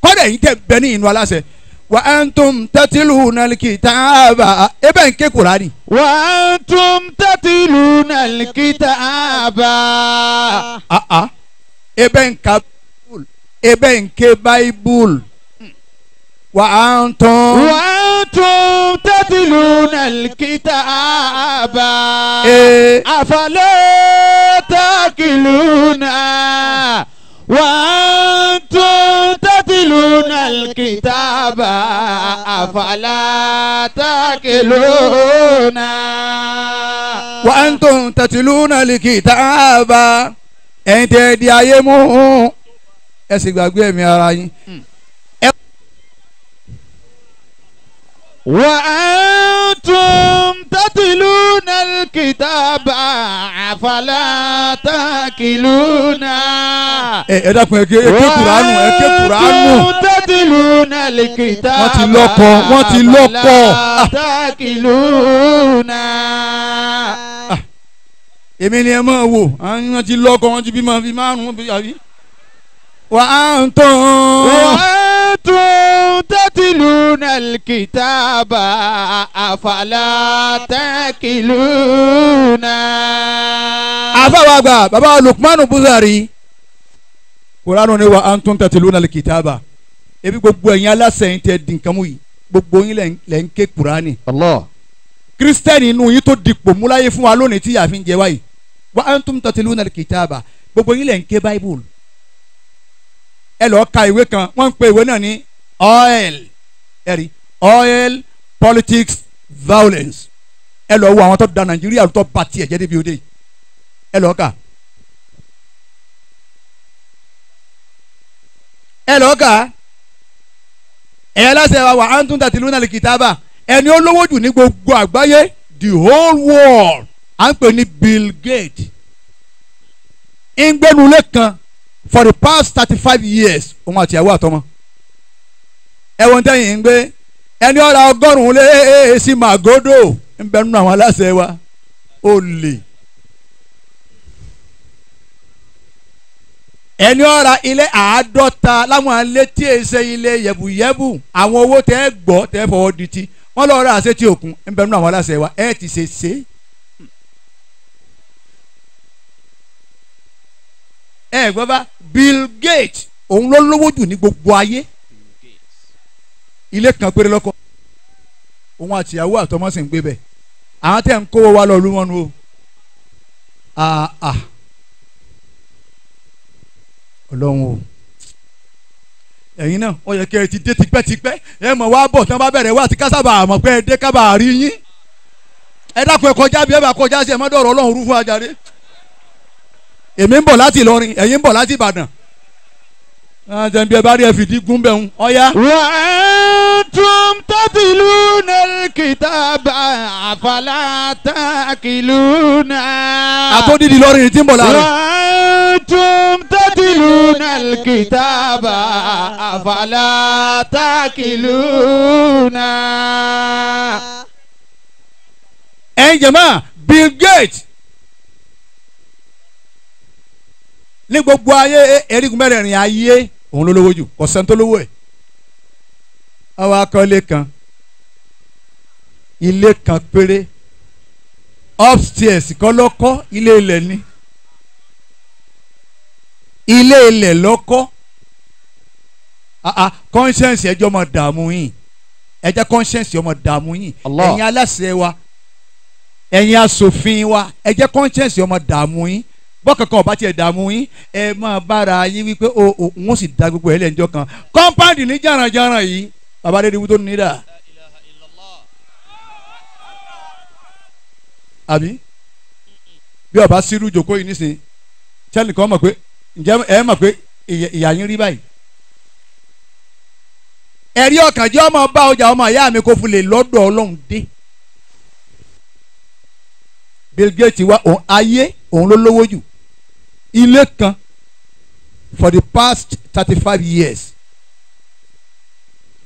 kọ́dẹ̀ yín tẹ́ bẹ ní inú aláṣẹ. Wa antum tatluna al-kitaba ebe ń ké Kùránì. Wa antum tatluna al-kitaba. Ebe ń ka Bible ebe ń ké Bible. Wa antum. Wa antum tatluna al-kitaba. Afala taqiluna. Wa antum tatluna al-kitaba afala taqiluna. Wa antum tatluna al-kitaba ẹ̀yin tẹ́ di ayé mú ẹ sì gbàgbé ẹ̀mí ara yín. Wa antum tatluna الكتاب أفلا تأكلون. Ẹ dákun, ẹ ké Kùránù, ẹ ké Kùránù. وأنتم تتلون الكتاب Wọ́n ti lọ́kọ, wọ́n ti lọ́kọ. أفلا تأكلون. Èmi ni ẹ máa wò, àwọn ti lọ́kọ, wọ́n ti bímọ fi márùn-ún bí àbí. Wà á ń tán. وأنتم تتلون الكتاب أفلا تأكلون. Àfàwọn àgbà, bàbá Lukmanu Buzari, Kùránù ni wa antum tatluna al-kitaba. Ebi gbogbo ẹ̀yin aláṣẹ yín tẹ di nǹkan mú yìí, gbogbo yín lẹ̀ ń ké Kùránì. Allah. Kírísítẹ́nì inú yín tó dipò múláyé fún wa lónìí tí yàá fi ń jẹ wáyìí, wa antum tatluna al-kitaba, gbogbo yín lẹ̀ ń ké Bible. Ẹ lọ́ọ́ ka ìwé kan, wọ́n ń pe ìwé náà ní oil, ẹ̀rí, Oil, Politics, Violence. Ẹ lọ́ọ́ wo àwọn tó da Nàìjíríà, tó ba tiẹ̀ jẹ́ débi òde yìí. Ẹ lọ́ọ́ kà, ẹ lọ́ọ́ kà. Ẹ̀yà aláṣẹ wa, wa antum tatluna al-kitaba, ẹni olówó jù ní gbogbo àgbáyé, the whole world, à ń pè ní Bill Gates, ń gbẹ́nulẹ̀ kan for the past 35 years, òun àti ìyàwó àtọmọ. Ẹ̀wọ̀n tẹ́yìn ń gbé. Ẹni ọ̀rọ̀ 100 lé sí Màgódò ń bẹ nínú àwọn aláṣẹ wa, ó lè. Ẹni ọ̀rọ̀ ilé 50 láwọn ilé tí èsè ilé yẹ̀bùyẹ̀bù, àwọn owó tẹ́ gbọ́ tẹ́ fọwọ́ di ti wọ́n lọ́ọ́ rà àṣetí òkun, ń bẹ nínú àwọn aláṣẹ wa. Ẹ ti ṣe ṣe. Ẹ gbọ́ bá Bill Gates, òun ló lówó jù ní gbogbo ayé, ilé kan péré lọ́kọ́, òun àtìyàwó àtọmọ sì ń gbé bẹ̀. Àwọn tẹ̀ ń kówó wa lọ lú wọn nu o. Ah ah, Ọlọ́run o! Ẹ̀yin náà, ó yẹ kí ẹ ti dé tipẹ́tipẹ́. Ẹ mọ̀ wá bọ̀ tí wọ́n bá bẹ̀rẹ̀ wá àti kásábà àmọ̀ pé ẹ dé kábà rí yín. Ẹ dákun, ẹ kọjá bí ẹ bá kọjá sí. Ẹ má dọ̀rọ̀ Ọlọ́run rú fún ajáre. Èmi ń bọ̀ láti Ìlọrin, ẹ̀yin ń bọ̀ láti Ìbàdàn. Àjẹn bí ẹ bá rí, ẹ fìdí gún bẹ́ẹ̀ ń ọ̀yá. وأنتم تتلون الكتاب أفلا تأكلون. Àtòdìdì Ìlọrin tí ń bọ̀ láàrin. وأنتم تتلون الكتاب أفلا تأكلون. Ẹ̀yin jẹ̀mọ́, Bill Gates, ní gbogbo ayé, erigun mẹ́rẹ̀ẹ̀rin ayé, òun ló lówó jù, kò sẹ́ni tó lówó ẹ̀. Àwa akọ́lé kan, ilé kan péré, upstairs kọ́ lọ́kọ́, ilé ilẹ̀ ni, ilé ilẹ̀ lọ́kọ́. Ah ah, conscience ẹjọ́ máa dààmú yín, ẹ jẹ́ conscience ọmọ dààmú yín. Allah. Ẹ̀yin aláṣẹ wa, ẹ̀yin aṣòfin wa, ẹ jẹ́ conscience ọmọ dààmú yín. Bọ́kànkan ọba tiẹ̀ dààmú yín, ẹ máa bára yín wípé o ò wọ́n sì da gbogbo ẹ̀ lẹ́njọ́ kan. Compound ní jàrànjàràn yìí, bàbá adédìwú tó ní dà àbí bí ọba sírú jòkó yìí nísìnyí, sẹ́ni kan mọ̀ pé, ǹjẹ́ ẹ mọ̀ pé ìyá yín rí báyìí? Ẹ̀rí ọkàn jẹ́ ọmọ bá ọjà ọmọ ìyá mi kó fún lè lọ́dọ̀ Ọlọ́run dé. Bill Gates wa, òun ayé, òun ló lówó jù, ilé kan for the past 35 years.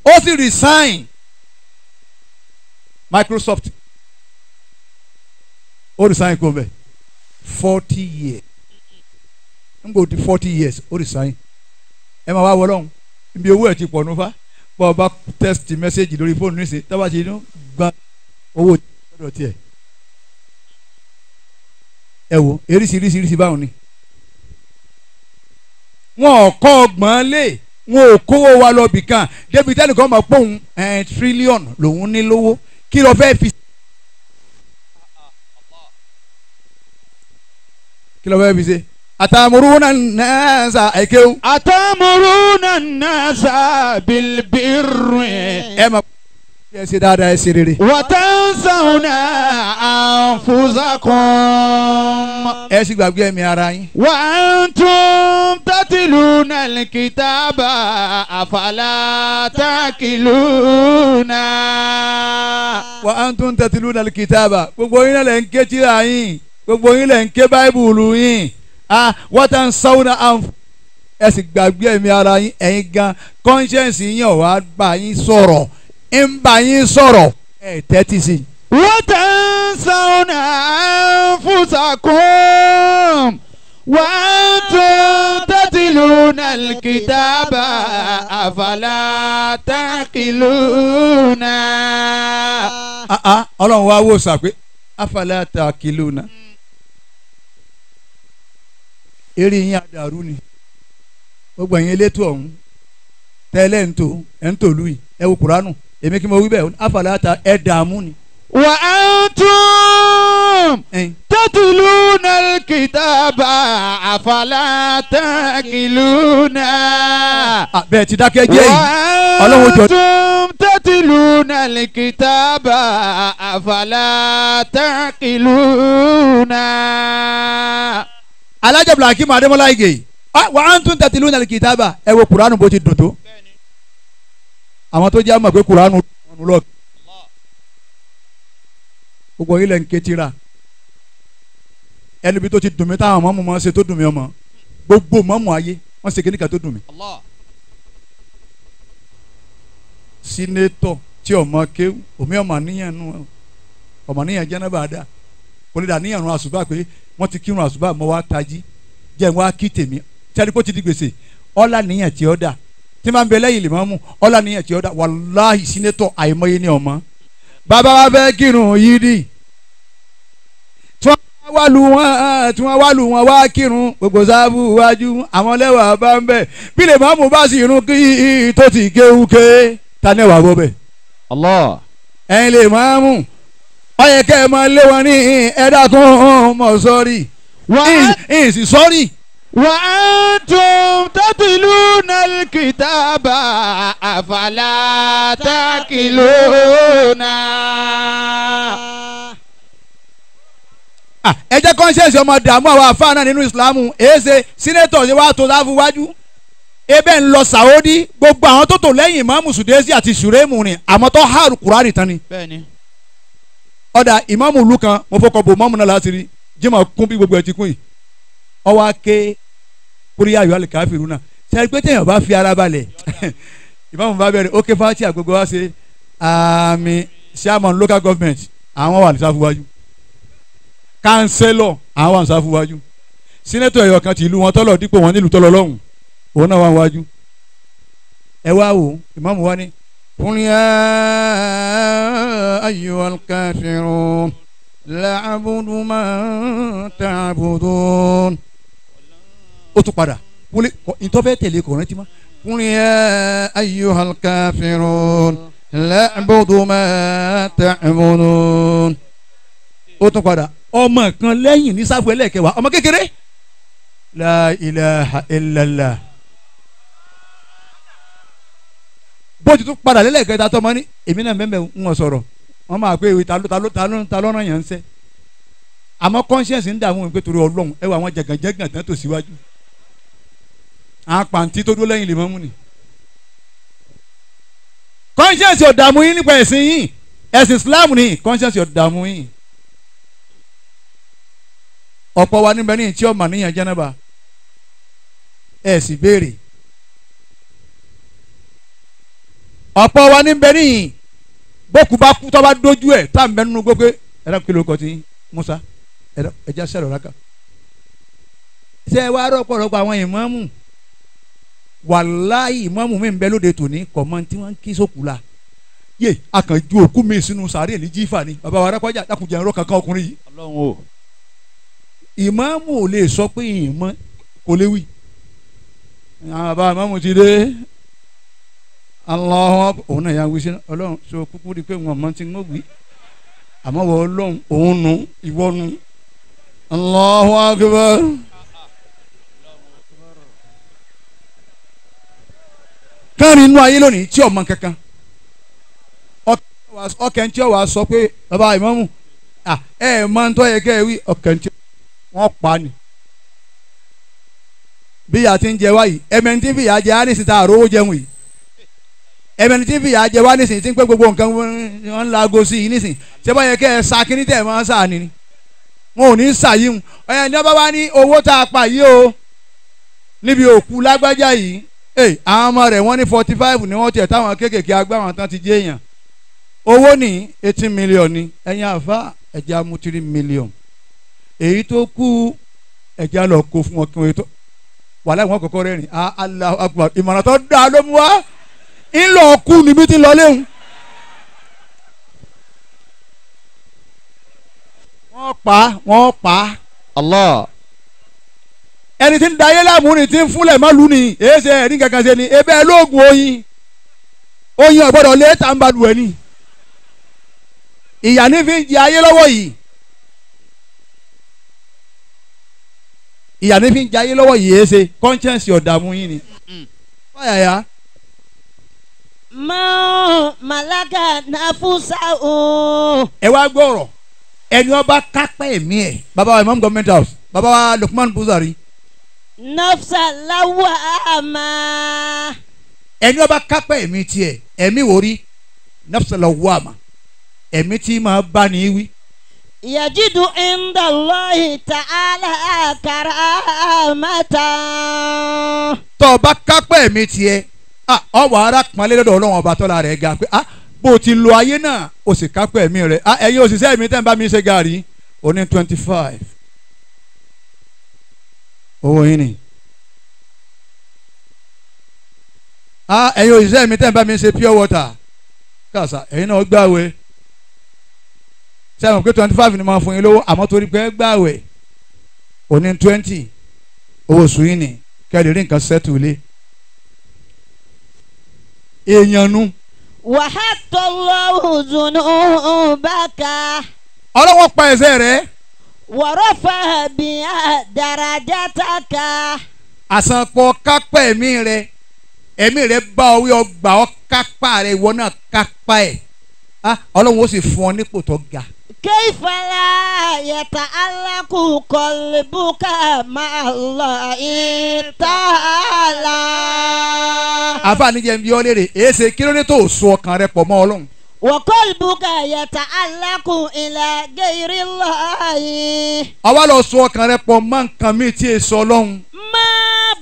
Ó sì resign Microsoft, ó resign kó bẹ́ẹ̀ 40 years, n kò di 40 years, ó resign. Ẹ máa wá wọ lọ́hùn ibi owó ẹ̀ ti pọ̀ nufa. Bọ́ ọ bá text message lórí fóònù nísìnyí, tábà ti inú gba owó lọ́dọ̀ tiẹ̀. Ẹ wo eríṣiríṣiríṣi báwọn ni wọn ò kọ́ ọgbọ̀n lé, wọn ò kówó wa lọ bìkan débi tẹ́nìkan máa pòun ẹ̀ tírílíọ̀nù lòun ní lówó. Kí ló fẹ́ fi, kí ló fẹ́ fi ṣe? Àtàmúrúnà náà ẹ̀kẹ́wò. أتأمرون الناس بالبر. Ẹ máa Ẹ ṣe dáadáa, ẹ ṣe rere. Watansawna anfusakum. Ẹ sì gbàgbé ẹ̀mí ara yín. Wa antum tatluna alkitaba afala taqiluna. Wa antum tatluna alkitaba. Gbogbo yín lẹ̀ ń ké tírà yín, gbogbo yín lẹ̀ ń ké báíbùlù yín. Watansawna anfusakum. Ẹ sì gbàgbé ẹ̀mí ara yín, ẹ̀yin gan conscience yín ò wá bá yín sọ̀rọ̀, ń bá yín sọ̀rọ̀, ẹ tẹ́tí sí i. Watansawna anfusakum wa antum tatluna alkitaba afala taqiluna. Ọlọ́run wá wò sàpé afala taqiluna. Eré yín àdàrú ni gbogbo ẹ̀yin elétò ọ̀hún tẹ́lẹ̀ ń tò ẹ̀ ń tòlú yìí, ẹ wo kuranu, èmi kí mo wí bẹ́ẹ̀, afalata ẹ̀ dààmú ni. Wa antum tatluna alkitaba afala taqiluna. Bẹ́ẹ̀ ti dákẹ́ jẹ́ yìí, ọlọ́run jọ. Wa antum tatluna alkitaba afala taqiluna. Alájà Ibrahim Adémọ́lá Ìgè, wa antum tatluna alkitaba, ẹ wo kuranu bó ti dùn tó. Àwọn tó jẹ́ àmọ̀ pé kuranu lọ. Gbogbo ilẹ̀ ń ké tírà. Ẹni bí tó ti dùn mí táwọn mọ́mú mọ́ ṣe tó dùn mí ọmọ. Gbogbo mọ́mú ayé wọ́n ṣe kíníkà tó dùn mí. Sínétọ̀ tí ọmọ kéwù, omi ọmọ níyàn nù, ọmọ níyàn jẹ́nàbà dá. Kò lè dà níyàn rún àṣùbà pé wọ́n ti kírun àṣùbà mọ́ wá tají. Jẹ́ wá kí tèmi. Tẹ́lẹ̀ kó ti di gbèsè. Ọlá níyàn tí ó dà. Tí máa ń bẹ lẹ́yìn lè máa mú ọlá níyàn tí ó dá. Wàláhì sínétọ̀ àìmọye ní ọmọ. Bàbá wa fẹ́ kírun yídì, tí wọ́n wá lu wọn, tí wọ́n wá lu wọn wá kírun gbogbo sáfù wájú àwọn lẹ́wà bá ń bẹ̀. Bí lè máa mú bá sì irun kí tó ti kéwúké, ta ní ẹ̀wà bọ́ bẹ̀. Allah. Ẹ̀yin lè máa mú ó yẹ kẹ́ ẹ máa lé wọn ní ẹ̀dá kún mọ̀ sọ́rí. Ìsì sọ́rí. Wa antum tatluna alkitaba afala taqiluna. Ẹ jẹ́ conscience ọmọ dààmú àwọn àfáà náà nínú ìsìlámù. Èéṣe sínétọ̀ ṣe wá tó sáfù wájú. Ebe ń lọ Sàódì, gbogbo àwọn tó tò lẹ́yìn ìmáàmù Sùdẹ́sì àti Sùrẹ́mù ni àmọ́ tó hàrù Kùránì tán ni. Ọ̀dà ìmáàmù ìlú kan, mo fọkàn bò mọ́mù náà láti rí, jimá kún bí gbogbo ẹ̀ ti kún yìí. Ọwọ́ ake kúríyá ayọ̀ alikafiru náà sẹ́ni pé téèyàn bá fi ara balẹ̀ ìmáàmù bá bẹ̀rẹ̀ ó ké fati àgbègbè wá ṣe àmì chairman local government àwọn wà ní sáfù wájú, councillor àwọn wà ní sáfù wájú, senator ẹ̀yọ̀ kan ti ìlú wọn tọ́lọ̀ dípò wọn nílùú tọ́lọ̀ lọ́hùn òun náà wà wájú. Ẹ wá wò ìmáàmù wa ní kúríyá ayọ̀ alikafiru la abudu ma ta'budun. Ó tún padà wọlé ntọ́fẹ́ tẹ̀lé kò rántí mọ́. Qul ya ayyuhal kafirun la a'budu ma ta'budun. Ó tún padà ọmọ kan lẹ́yìn ní sáfù ẹlẹ́kẹwàá, ọmọ kékeré. La ilaha illallah. Bó ti tún padà lẹ́lẹ́kẹta tọmọ ní èmi náà mẹ́mẹ́ ń wọ́n sọ̀rọ̀, wọ́n máa pé ìwé ta ló ràn yàn ń sẹ́. Àmọ́ conscience ń dààmú mi pé torí Ọlọ́run ẹ wọ àwọn jẹ̀gànjẹ̀gàn tán tó síwájú. Àwọn pàǹtí tó dúró lẹ́yìn lè mọ́mú ni. Conscience ò dààmú yín nípa ẹ̀sìn yín, ẹ̀sìn Islam ni conscience ò dààmú yín. Ọ̀pọ̀ wa níbẹ̀ ní tí ọmọ níyàn jẹ́nàbà ẹ̀ sì béèrè. Ọ̀pọ̀ wa níbẹ̀ ní bókù bá kú tó bá dójú ẹ̀ tá à ń bẹ nínú gbogbo ẹ̀rọ kí ló kọ́ ti Musa ẹ̀rọ ẹ̀já sẹ̀rọ̀ rákà. Ṣé ẹ wá rọ́pọ̀lọpọ̀ àwọn ìmáàmù? Wàláhì ìmáàmù mi ń bẹ lóde tòní kọ̀ mọ́ tí wọ́n ń kí sókù la. Yé akànjú òkú mi sínú sàárè ní jífà ni bàbá wa rákọ́jà dákúnjẹ ẹ̀rọ kankan ọkùnrin yìí. Ọlọ́run o. Ìmáàmù ò lè sọ pé ìmọ̀ kò lè wí. Àwọn bàbá ìmáàmù ti dé. Allahu òun náà yà wí sí Ọlọ́run sọ kúkú rí i pé wọn mọ ti ń wí. Àmọ́ wọ Ọlọ́run òun nu ìwọ nu. Allahu akbar. Káàrin inú ayé lónìí tí ọmọ kankan. Ọkẹ́ ń tí ó wàá sọ pé bàbá ìmámù ẹ máa ń tọ́ yẹ kẹ́ ẹ wí ọkẹ́ ń tí wọ́n pa ni. Bí ìyá ti ń jẹ wá yìí ẹ̀mẹ́ni tí ń fi ìyá jẹ á ní síta àrówó jẹun yìí ẹ̀mẹ́ni tí ń fi ìyá jẹ wá nísìnyí tí ń pẹ́ gbogbo nǹkan wọn ń laago sí i nísìnyí ṣé bá yẹ kẹ́ ẹ sa kíní tẹ̀ máa ń sà ni wọn ò ní sà yìí hun ọ̀yàn ní ọba wa ní owó tá a pa yìí o níbi òkú lágbájá yìí àwọn ọmọ rẹ̀ wọ́n ní 45 ni wọ́n tiẹ̀ táwọn kéékèèké agbáwọn tán ti jẹ́ èèyàn owó ní 18 million ni ẹ̀yin àfa ẹ̀jẹ̀ amú 3 million èyí tó kú ẹ̀jẹ̀ lọ kó fún wọn kí wọ́n tó wàhálà ìwọ̀n kọ̀kọ́ rẹ̀ rìn Allahu Akbar ìmọ̀ràn tó dáa ló mú wá ńlọ kú níbi tí ń lọ léwu. Wọ́n pa wọ́n pa Allah. Ẹni tí ń da ayé láàmú ni tí ń fúnlẹ̀ má lù ní èyí ṣe ẹ̀rí kankan ṣe ni ebe lóògùn oyin oyin ọ̀gbọ́dọ̀ lé tàǹbàlù ẹ̀ ni ìyà ní fi ń jẹ ayé lọ́wọ́ yìí ìyà ní fi ń jẹ ayé lọ́wọ́ yìí èyí ṣe conscience ọ̀dààmú yín ni. Fáyàyà. Mọ màláka nàfúsà o. Ẹ wá gbọ́rọ̀ ẹni ọba kápẹ́ ẹ̀mí ẹ̀ bàbá wa Imam Government House bàbá wa Lukman Buzari. Nafsa lawama. Ẹni ọba kápẹ́ ẹ̀mí tiẹ̀ ẹ̀mí wò rí nafsa lawama ẹ̀mí tí máa bá ní wí. Yajidu inda Allahi ta'ala karamata. Tọ́ ọba kápẹ́ ẹ̀mí tiẹ̀ ọwọ́ ara pọ́nlé lọ́dọ̀ Ọlọ́run ọba tọ́lá rẹ̀ ga pé bó o ti lo ayé náà o sì kápẹ́ ẹ̀mí rẹ̀ ẹ̀yin òṣìṣẹ́ mi tẹ́ ń bá mi ṣe gàrí o ní 25 owó yín ni ẹ̀yin òṣìṣẹ́ mi tẹ́ ń bá mi ṣe pure water kàṣà ẹ̀yin náà gbàwé sẹ́wọ̀n pé 25 ni máa fún yín lówó àmọ́ torí pé gbàwé o ní 20 owó oṣù yín ni kẹ́ ẹ lè rí nǹkan sẹ́tù lé èèyàn nu. Wàhátọ́lọ́hù zunubaka. Ọlọ́wọ́ pa ẹ̀ṣẹ̀ rẹ̀. Wọ̀rọ̀fà bíi darajataka. Àsànpọ̀ kápá ẹ̀mí rẹ̀ ẹ̀mí rẹ̀ bá ọ wí ọgbà ọ kápá rẹ̀ ìwọ náà kápá ẹ̀ Ọlọ́run ó sì fún ọ nípò tó ga. Kayfa la yata'allaqu qalbuka ma'a Allahi ta'ala. Àfààní jẹ́ bí ọ léèrè èéṣe kí ló dé tó so ọkàn rẹ pọ̀ mọ́ Ọlọ́run. Wa qalbuka yata'allaqu ila ghayri Allahi. Àwa lọ so ọkàn rẹ pọ̀ mọ́ nǹkan míì tí èso Ọlọ́run. Ma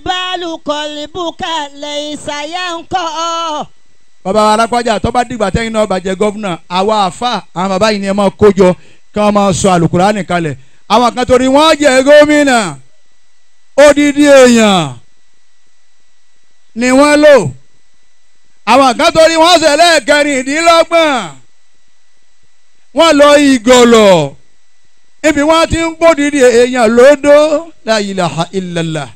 balu qalbuka laysa yanqa. Bàbá alápájà tó bá dìgbà tẹ́yìn náà bàjẹ́ gọ́vùnà àwa àfà àwọn bàbá yìí ni ẹ máa kójọ kí wọ́n máa sọ àlùkùránì kalẹ̀ àwọn kan torí wọ́n jẹ́ gómìnà odidi èèyàn ni wọ́n lò àwọn kan torí wọ́n ṣẹlẹ̀ kẹrìndínlọ́gbọ̀n wọ́n lọ ìgọ̀lọ̀ ibi wọ́n ti ń gbódìdí èèyàn lódó la ilaha illallah.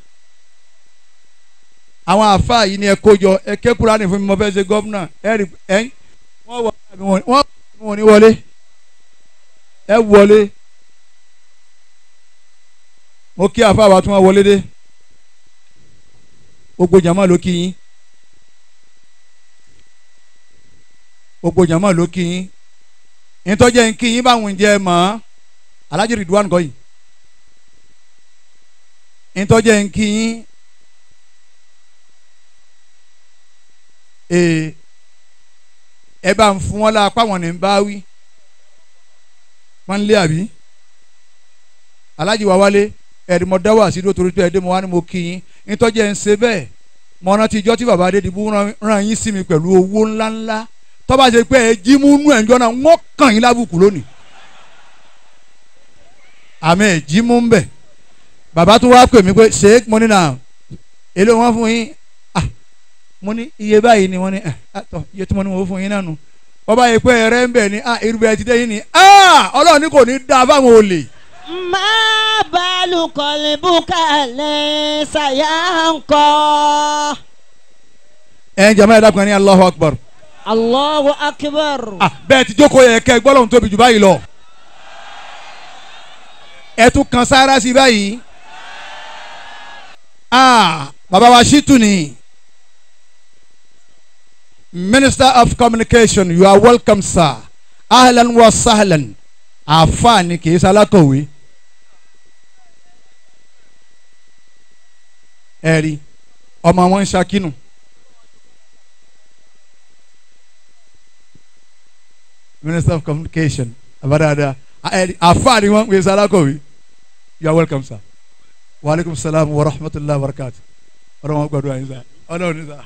Àwọn àfáà yìí ni ẹ kójọ ẹ ké Kùránì fún mi mo fẹ́ ṣe gọ́vùnà ẹ rí ẹ wọ́n wọ wọ́n ní wọlé ẹ wọlé mo kí àfáà wa tún wọn wọlé dé gbogbo jàmá ló kí yín gbogbo jàmá ló kí yín nítọ́jẹ́ ń kí yín báwọn jẹ́ mọ́ Alhaji Ridwan kọ́ yìí nítọ́jẹ́ ń kí yín. Ẹ bá ń fún wọn lápá wọn ní bá wí wọn ń lé àbí Alhaji wa wálé ẹ̀rí mo dá wà sí dúró torí pé ẹ̀dẹ́ mo wá ní mo kí yín nítọ́jú ẹ̀ ń ṣe bẹ́ẹ̀ mo rántí ijọ́ tí bàbá Adédìbú rán yín sí mi pẹ̀lú owó ńláńlá tó bá ṣe pé ẹ jí mú nú ẹ̀ ń jọ́nà wọ́n kàn yín lábùkù lónìí àmì ẹ̀ jí mú ń bẹ̀ bàbá tún wá pè mí pé ṣé mo ní nà èló wọn fún yín mo ní iye báyìí ni wọ́n ní àtọ̀ iye tí mo ní mo fún yín náà nù bọ́bá yìí pé ẹ̀rẹ́ ń bẹ̀ ni irúgbẹ́ ti dé yín ni Ọlọ́run ní kò ní dáa fáwọn olè. Má balu qalbuka laysa yanqa. Ẹ ń jẹ́ máa dákun ní Allahu Akbar. Allahu Akbar. Bẹ́ẹ̀ ti jókòó yẹ kẹ́ gbọ́dọ̀ tóbi jù báyìí lọ. Ẹ tún kan sára sí báyìí. Bàbá wa Ṣítù ni. Minister of Communication, you are welcome, sir. Ahlan wa sahlan àfa ni kì í ṣalákọ̀wé. Ẹ̀rí ọmọ wọn ń ṣakínú. Minister of Communication abadada àfa ni wọn ń pè ṣalákọ̀wé. You are welcome sir. Wa alaikum salam wa rahmatullahi wa barakatuh. Ọlọ́run gbàdúrà yín sá. Ọlọ́run ní sá.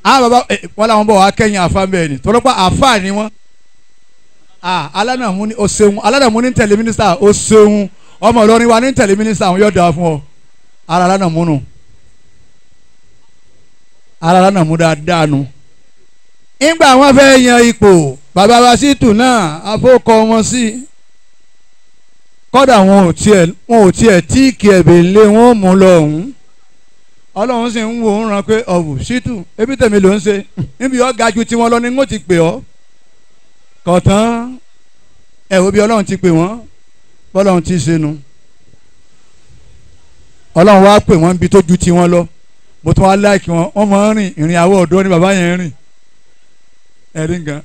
Àwọn bàbá wọn làwọn bọ̀ wá kẹ́yìn àfa bẹ́ẹ̀ ni tọ́lọ́pàá àfa ni wọ́n. Alánàmú ni o ṣeun alánàmú ní tẹ̀lé mínísítà o ṣeun ọmọ Ìlọrin wa ní tẹ̀lé mínísítà àwọn yóò dáa fún ọ. Ara alánàmú nù. Ara alánàmú dáadáa nù. Nígbà wọn fẹ́ yan ipò bàbá wa Ṣítù náà àfọkọ wọn sí. Kọ́dà wọn ò tiẹ̀ tíìkì ẹ̀bẹ̀ lé wọn mú lọ ọ̀hún. Ọlọ́run sì ń wo ń ran pé ọ̀bù Ṣítù ebi tèmi ló ń ṣe níbi ọ̀gá ju tiwọn lọ ni wọ́n ti pè ọ́ kọ̀tán ẹ̀ wo bí Ọlọ́run ti pè wọ́n bọ́lọ́run ti ṣe nu. Ọlọ́run wá pè wọ́n níbi tó ju tiwọn lọ mo tún wá láìkí wọn wọ́n máa ń rìn ìrìn àwọ̀ ọ̀dọ́ ni bàbá yẹn ń rìn ẹ̀rí nǹkan.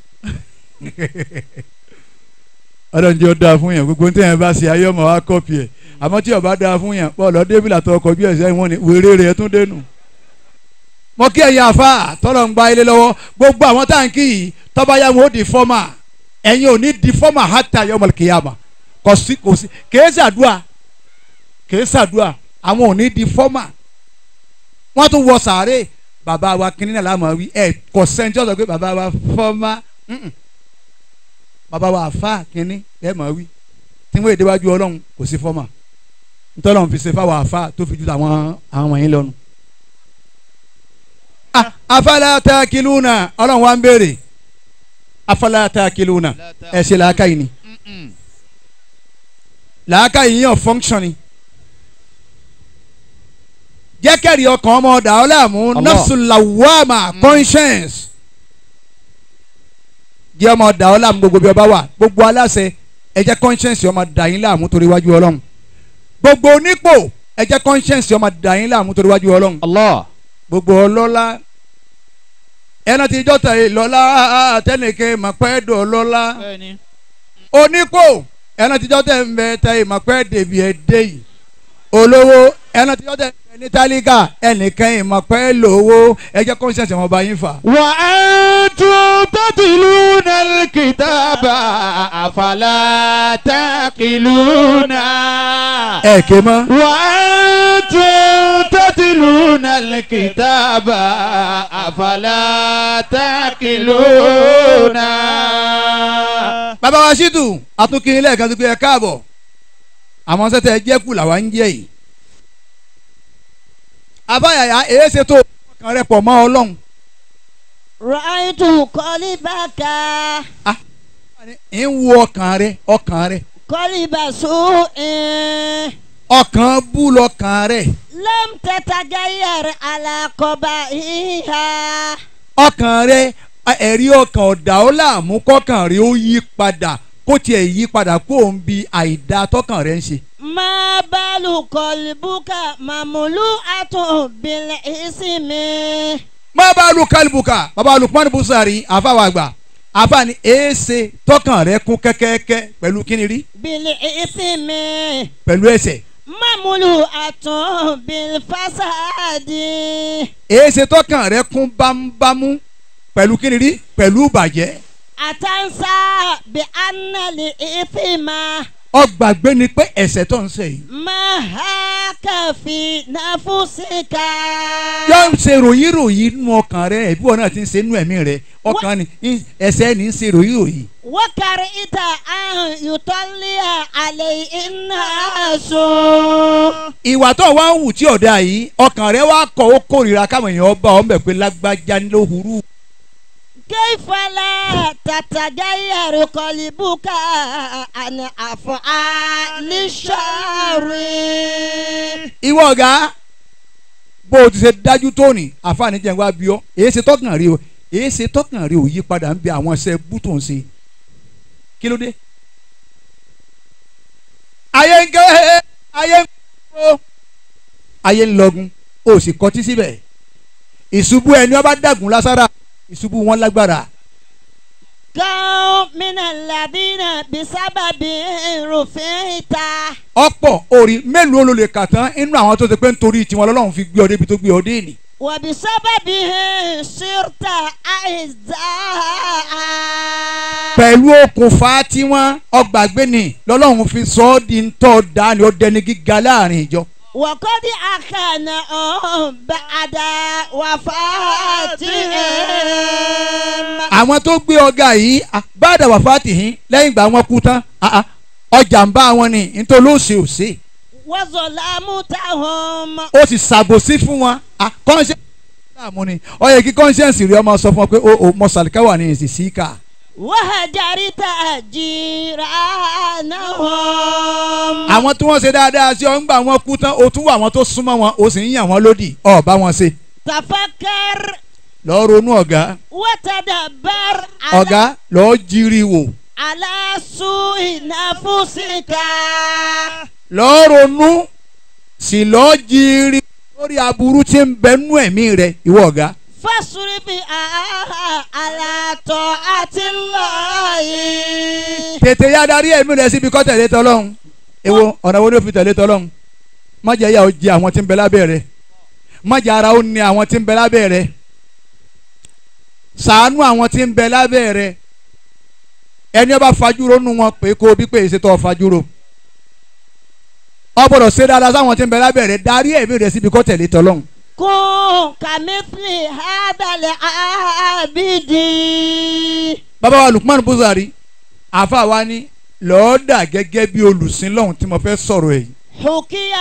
Ọlọ́run jẹ́ ó dáa fún yẹn gbogbo ní tẹ̀yìn bá ṣe ayé ọmọ wa kọ́pì ẹ̀ àmọ́ tí ọba dáa fún yẹn bọ́ọ̀lù ọdẹ́bìlà tó ọkọ̀ bí ẹ̀sẹ̀ wọn ni wéré rẹ̀ tún dénú. Mo kí ẹ̀yin àfa tọ́lọ̀ ń gba ilé lọ́wọ́ gbogbo àwọn táǹkì yìí tọ́ba yá wọn ó di fọ́mà ẹ̀yin ò ní di fọ́mà hátà yọmọ kìyàmà kò sí kò sí kèé sàdúà kèé sàdúà àwọn ò ní di fọ́mà. Wọ́n tún wọ sàárè bàbá wa kínní náà láàmú wí ẹ̀ kò sẹ́ńtì ọ̀sọ̀ pé bàbá wa fọ́mà bàbá wa àfa kínní ẹ̀ mọ̀ wí tí wọ́n èdè wájú Ọlọ́run kò sí fọ́mà ntọ́lọ́run fi ṣe fáwọn àfa tó fi ju àwọn wọ̀nyí lọ́nu. Afala takiluna Ọlọ́run wa ń béèrè afala takiluna ẹ̀ ṣe làákàyè ni làákàyè yàn function ni jẹ́kẹ̀rì ọkàn ọmọ ọ̀dà ọ̀làmú nafsulawama conscience jẹ́ ọmọ ọ̀dà ọ̀làmú gbogbo bí ọba wà gbogbo aláṣẹ ẹ jẹ́ conscience ọmọ dà yín láàmú torí wájú Ọlọ́run gbogbo onípò ẹ jẹ́ conscience ọmọ dà yín láàmú torí wájú Ọlọ́run Allah gbogbo ọlọ́lá ẹnà tí jọ́tà ìlọ́lá tẹnìkẹ́ màpẹ́ dọ̀lọ́lá onípò ẹnà tí jọ́tà ń bẹ tẹ ìmàpẹ́ dèbí ẹ dé yìí olówó ẹnà tí jọ́tà ń bẹ ní tálíkà ẹnìkan ìmàpẹ́ lówó ẹ jẹ́ conscience ọmọ bá yín fà. Wa antum tatluna al-kitaba afala taqiluna. Ẹ ké mọ́. Wa antum tatluna al-kitaba afala taqiluna. Bàbá wa Ṣítù àtúnkìní lẹ́ẹ̀kan tó gbé ẹ káàbọ̀ àwọn sẹ́tẹ̀ jẹ́kù làwa ń jẹ́ yìí. Àbáyàyà èé ṣe tó ọkàn rẹ pọ̀ mọ́ Ọlọ́run. Ra'aytu qalbaka. Ń wo ọkàn rẹ ọkàn rẹ. Qalba su'in. Ọkàn bú lọkàn rẹ. Lam tatagayyar ala qaba'iha. Ọkàn rẹ ẹ̀rí ọkàn ọ̀dà ó láàmú kọ́kàn rẹ ó yí padà kó tiẹ̀ yí padà kó o ń bi àìda tọkàn rẹ ń ṣe. Ma balu qalbuka mamlu'atun bil ismi. Ma balu qalbuka baba Lukman Busari àfàwà àgbà àfà ni èéṣe tọkàn rẹ kún kẹ́kẹ́kẹ́ pẹ̀lú kíni rí. Bil ismi. Pẹ̀lú ẹ̀ṣẹ̀. Mamlu'atun bil fasadi. Èéṣe tọkàn rẹ kún bámúbámú pẹ̀lú kíni rí pẹ̀lú ìbàjẹ́. Àtànsá bí anali ìfìmá. Ọgbàgbé ni pé ẹ̀ṣẹ̀ tó ń ṣe yìí. Máa ha kàfi náfúsíkà. Yóò ń ṣe ròyìnròyìn nínú ọkàn rẹ ẹ̀bí wọn náà ti ń ṣe nínú ẹ̀mí rẹ ọkàn ni ẹ̀ṣẹ̀ ni ń ṣe ròyìnròyìn. Wákàrí ìta àrùn yòtọ́líà àlẹ́ iná sùn. Ìwà tó wá ń wù tí ọ̀dà yìí ọkàn rẹ wá kọ̀ ó kórìíra káwọn èèyàn bá ọ ń bẹ̀ pé lágbájá ló hurú. كيف لا تتغير قلبك عن أفعال الشر. Ìwọ ọ̀gá bó o ti ṣe dájú tóní àfààní jẹ́ wá bí ọ èyí ṣe tọkàn rí o èyí ṣe tọkàn rí o yí padà ń bẹ àwọn iṣẹ́ bú tó ń ṣe kí ló dé. Ayé ń gé ayé ń kó ayé ń lọgun o sì kọtí síbẹ̀ ìṣubú ẹni ọba dàgùn lására ìṣubú wọn lágbára. كم من الذين بسبب رفعت. Ọ̀pọ̀ orí mélòó ló lè kà tán inú àwọn tó ti pé nítorí tiwọn lọ́lọ́run fi gbé ọ débi tó gbé ọ dé ni. وبسببه صرت أعزاء. Pẹ̀lú okùnfà tí wọ́n ọgbàgbé ni lọ́lọ́run fi sọ ọ́ di ntọ́ dání ó dẹni gíga láàrin ìjọ. وقد أخانهم بعد وفاتهم. Àwọn tó gbé ọ̀gá yìí ba'da wafatihim lẹ́yìn ìgbà wọn kú tán ọjà ń bá wọn ni nítorí ó ṣe òṣè. وظلمتهم. Ó sì ṣàbòsí fún wọn. Conscience ni ó yẹ kí conscience rí ọmọ sọ fún ọ pé ó mọ sàlìkà wà ní ìsìn síkà. وهجرت جيرانهم. Àwọn tí wọ́n ṣe dáadáa sí ọ ń gbà wọ́n kú tán o tún wà àwọn tó súnmọ́ wọn o sì ń yàn wọ́n lódì ọ̀ bá wọn ṣe. تفكر. Lọ́ọ́ ronú ọ̀gá. وتدبر. Ọ̀gá lọ́ọ́ jírí wò. على سوء نفسك. Lọ́ọ́ ronú sì lọ́ọ́ jírí lórí aburú tí ń bẹ nú ẹ̀mí rẹ ìwọ ọ̀gá. فاصرف على طاعة الله. Tètè yá darí ẹ̀mí rẹ síbi kó tẹ̀lé tọ́lọ́hún. Èwo ọ̀nà wo ni ó fi tẹ̀lé tọ́lọ́hún? Má jẹ́ ìyà ó jẹ àwọn tí ń bẹ lábẹ́ rẹ. Má jẹ́ ara ó ní àwọn tí ń bẹ lábẹ́ rẹ. Ṣàánú àwọn tí ń bẹ lábẹ́ rẹ. Ẹni ó bá fajúro nù wọn pé kó bí pé èsì tó fajúro. Ó gbọ́dọ̀ ṣe dáadáa sáwọn tí ń bẹ lábẹ́ rẹ. Darí ẹ̀mí rẹ síbi kó tẹ̀lé tọ́lọ́hún. كن كمثل هذا العابد. Bàbá wa Lukman Buzari àfa wa ní lọ́ọ́ dà gẹ́gẹ́ bí olùsìn lọ́hùn tí mo fẹ́ sọ̀rọ̀ èyí. حكي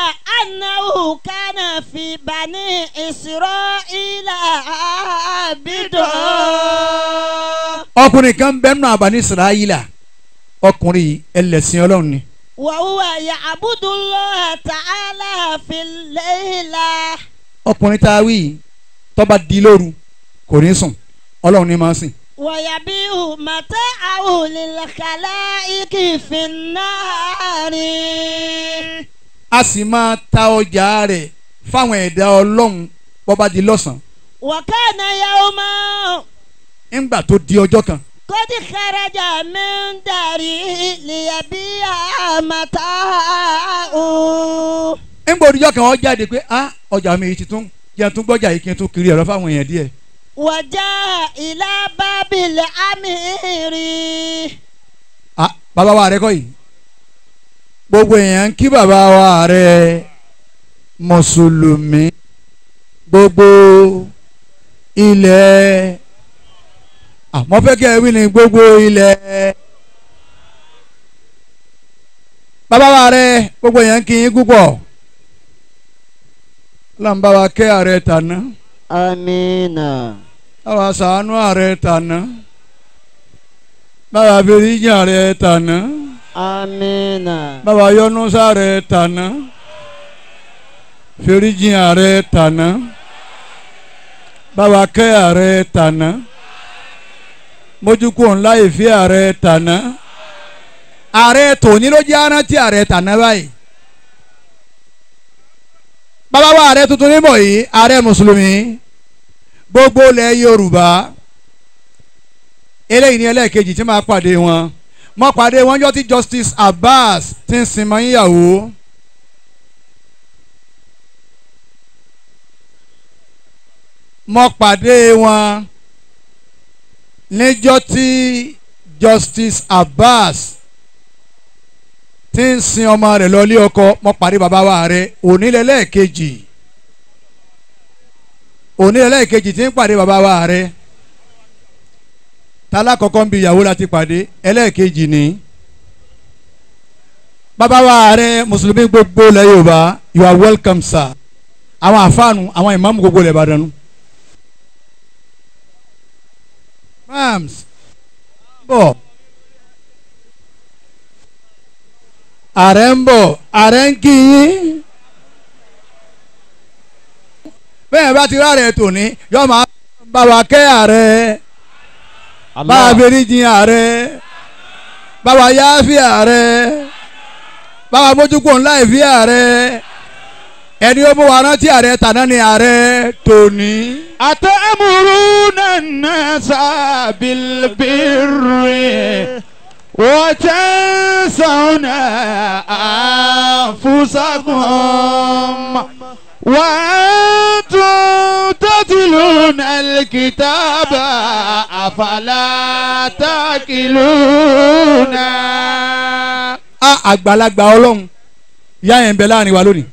أنه كان في بني إسرائيل عابد. Ọkùnrin kan bẹ́ẹ̀ nù àbáni Israẹla, ọkùnrin yìí ẹlẹ́sìn Ọlọ́run ni. وهو يعبد الله تعالى في الليل. Ọkùnrin tá a wí yìí tó bá di lóru kò ní sùn, Ọlọ́run ní máa sìn. ويبيع متاعه للخلائق في النهار. A sì máa ta ọjà rẹ̀ fáwọn ẹ̀dá Ọlọ́run bó bá di lọ́sàn-án. وكان يوما Ńgbà tó di ọjọ́ kan, قد خرج من داره ليبيع متاعه. Ńgbà òdìjọ́ kan ó jáde pé a ọjà mi yìí ti tún jẹ́ tún gbọ́jà yìí kí n tún kiri ẹ̀rọ fáwọn èèyàn díẹ̀. وجاء إلى باب الأمير. Ah, bàbá wa rẹ kọ́ yìí, gbogbo èèyàn ń kí bàbá wa rẹ mùsùlùmí gbogbo ilẹ̀. Àmọ́ fẹ́ kí ẹ wí ní gbogbo ilẹ̀. Bàbá wa rẹ, gbogbo èèyàn ń kí yín púpọ̀. Ọlọ́run bá wa kẹ́ ààrẹ tàná. آمين. Bá wa ṣàánú ààrẹ tàná. Bá wa foríjì ààrẹ tàná. آمين. Bá wa yọ́nú sáré tàná. Foríjì ààrẹ tàná. Bá wa kẹ́ ààrẹ tàná. Mójúkú ńlá ìfẹ́ ààrẹ tàná. Ààrẹ tòní ló jẹ́ arántí ààrẹ tàná báyìí. Bàbá wa ààrẹ tuntun níbọ̀ yìí, ààrẹ mùsùlùmí gbogbo ilẹ̀ Yorùbá, eléyìí ni ẹlẹ́ẹ̀kejì tí máa pàdé wọn. Mo pàdé wọn jọ́ tí Justice Abbas ti ń sinmi ìyàwó. Mo pàdé wọn níjọ́ tí Justice Abbas tí ń sin ọmọ rẹ̀ lọ ilé ọkọ. Mo pàdé bàbá wa rẹ̀ onílẹ̀lẹ́ẹ̀kejì, onílẹ̀lẹ́ẹ̀kejì tí ń pàdé bàbá wa rẹ̀. Tálákọ̀ọ́kọ́ ń bi ìyàwó láti pàdé, ẹlẹ́ẹ̀kejì ni bàbá wa rẹ̀ mùsùlùmí gbogbo ilẹ̀ Yorùbá. You are welcome, sir. Àwọn àfáànù, àwọn ìmáàmù gbogbo ilẹ̀ Ìbàdàn nù. Imams bọ̀, ààrẹ ń bọ̀, ààrẹ ń kí yín. Bẹ́ẹ̀ bá ti ráàrẹ̀ tòní yóò máa bá wa kẹ́ ààrẹ, bá a foríjì ààrẹ, bá wa yááfì ààrẹ, bá wa mójúkò ńlá ìfí ààrẹ. Ẹni ó mú wa rántí ààrẹ tàná ni ààrẹ tòní. Atamuruna an-nasa bil-birri wa tansawna anfusakum wa antum tatluna al-kitaba afala taqiluna. A àgbàlagbà Ọlọ́run ìyá yẹn ń bẹ láàrin wa lónìí.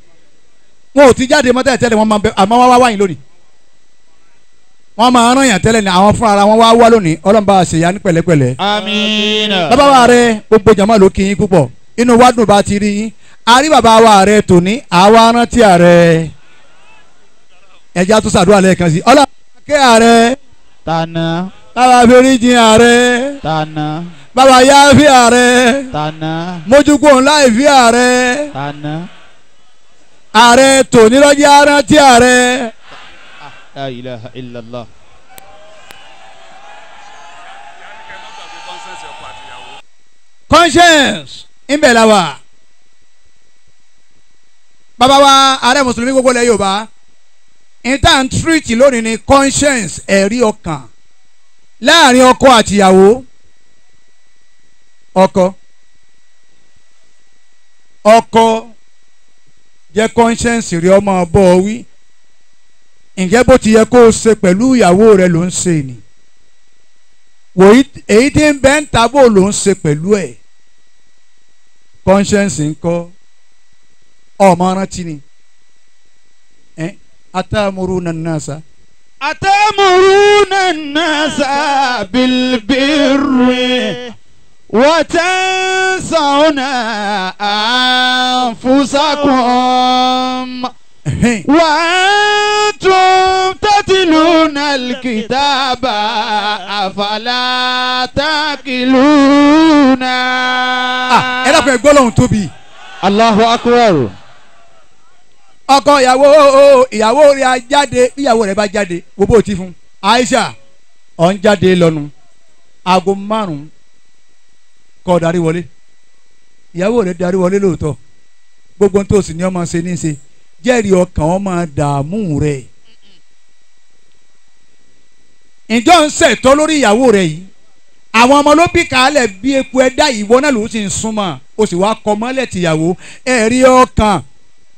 Wọn ò ti jáde mọ́ tẹ́lẹ̀ wọn máa bẹ àmọ́ wá wá wáyìn lónìí. Wọ́n máa rán yàn tẹ́lẹ̀ ni àwọn fúnra ara wọn wá wá lónìí. Ọlọ́run bá a ṣe ya ní pẹ̀lẹ́pẹ̀lẹ́. Àmín. Bàbá wa rẹ gbogbo jàmá ló kí yín púpọ̀. Inú wa dùn bá ti rí yín. A rí bàbá wa rẹ tòní àwa rántí ààrẹ. Ẹja tó ṣàdúrà lẹ́ẹ̀kan sí. Ọlọ́run kẹ́ ààrẹ. Tànà. Bàbá foríjìn ààrẹ. Tànà. Bàbá yááfì ààrẹ. Tànà. Mójúkú ńlá ìfì ààrẹ. Tànà. Ààrẹ tòní lọ́jọ́ rántí ààrẹ. La ilaha illallah. Conscience ńbẹ̀ la wà. Bàbá wa ààrẹ mùsùlùmí gbogbo ilẹ̀ Yorùbá. Intan treat lónìí ni conscience ẹ̀rí ọkàn láàrin ọkọ àtìyàwó. Ọkọ ọkọ jẹ́ conscience rí ọmọ bọ́ wí. Ǹjẹ́ bó ti yẹ kó o ṣe pẹ̀lú ìyàwó rẹ ló ń ṣe ni? Wòyí èyí tí ń bẹ́ ń ta bó ló ń ṣe pẹ̀lú ẹ̀. Conscience ń kọ́ ọmọ rántí ni. Atamuruna an-nasa. Atamuruna an-nasa bil-birri wa tansawna anfusakum. Wa antum tatluna al-kitaba afala taqiluna. Ẹ dákun ẹ gbọ́ lọ́hùn tóbi. Allahu akbar. Ọkọ ìyàwó ìyàwó rẹ̀ á jáde, ìyàwó rẹ̀ bá jáde wo bó ti fún Aisha ọ̀ ń jáde lọ́nu aago 5 kọ́ darí wọlé. Ìyàwó rẹ̀ darí wọlé lóòótọ́, gbogbo tó sì ní ọmọ ṣe ní ṣe jẹ́rìí ọkàn ọmọ dààmú rẹ̀. Ǹjọ́ ń ṣẹ̀tọ́ lórí ìyàwó rẹ̀ yìí? Àwọn ọmọ ló bí kàálẹ̀ bí eku ẹ̀dá ìwọ náà ló sì ń súnmọ́ o sì wá kọ mọ́lẹ̀ tìyàwó. Ẹ̀rí ọkàn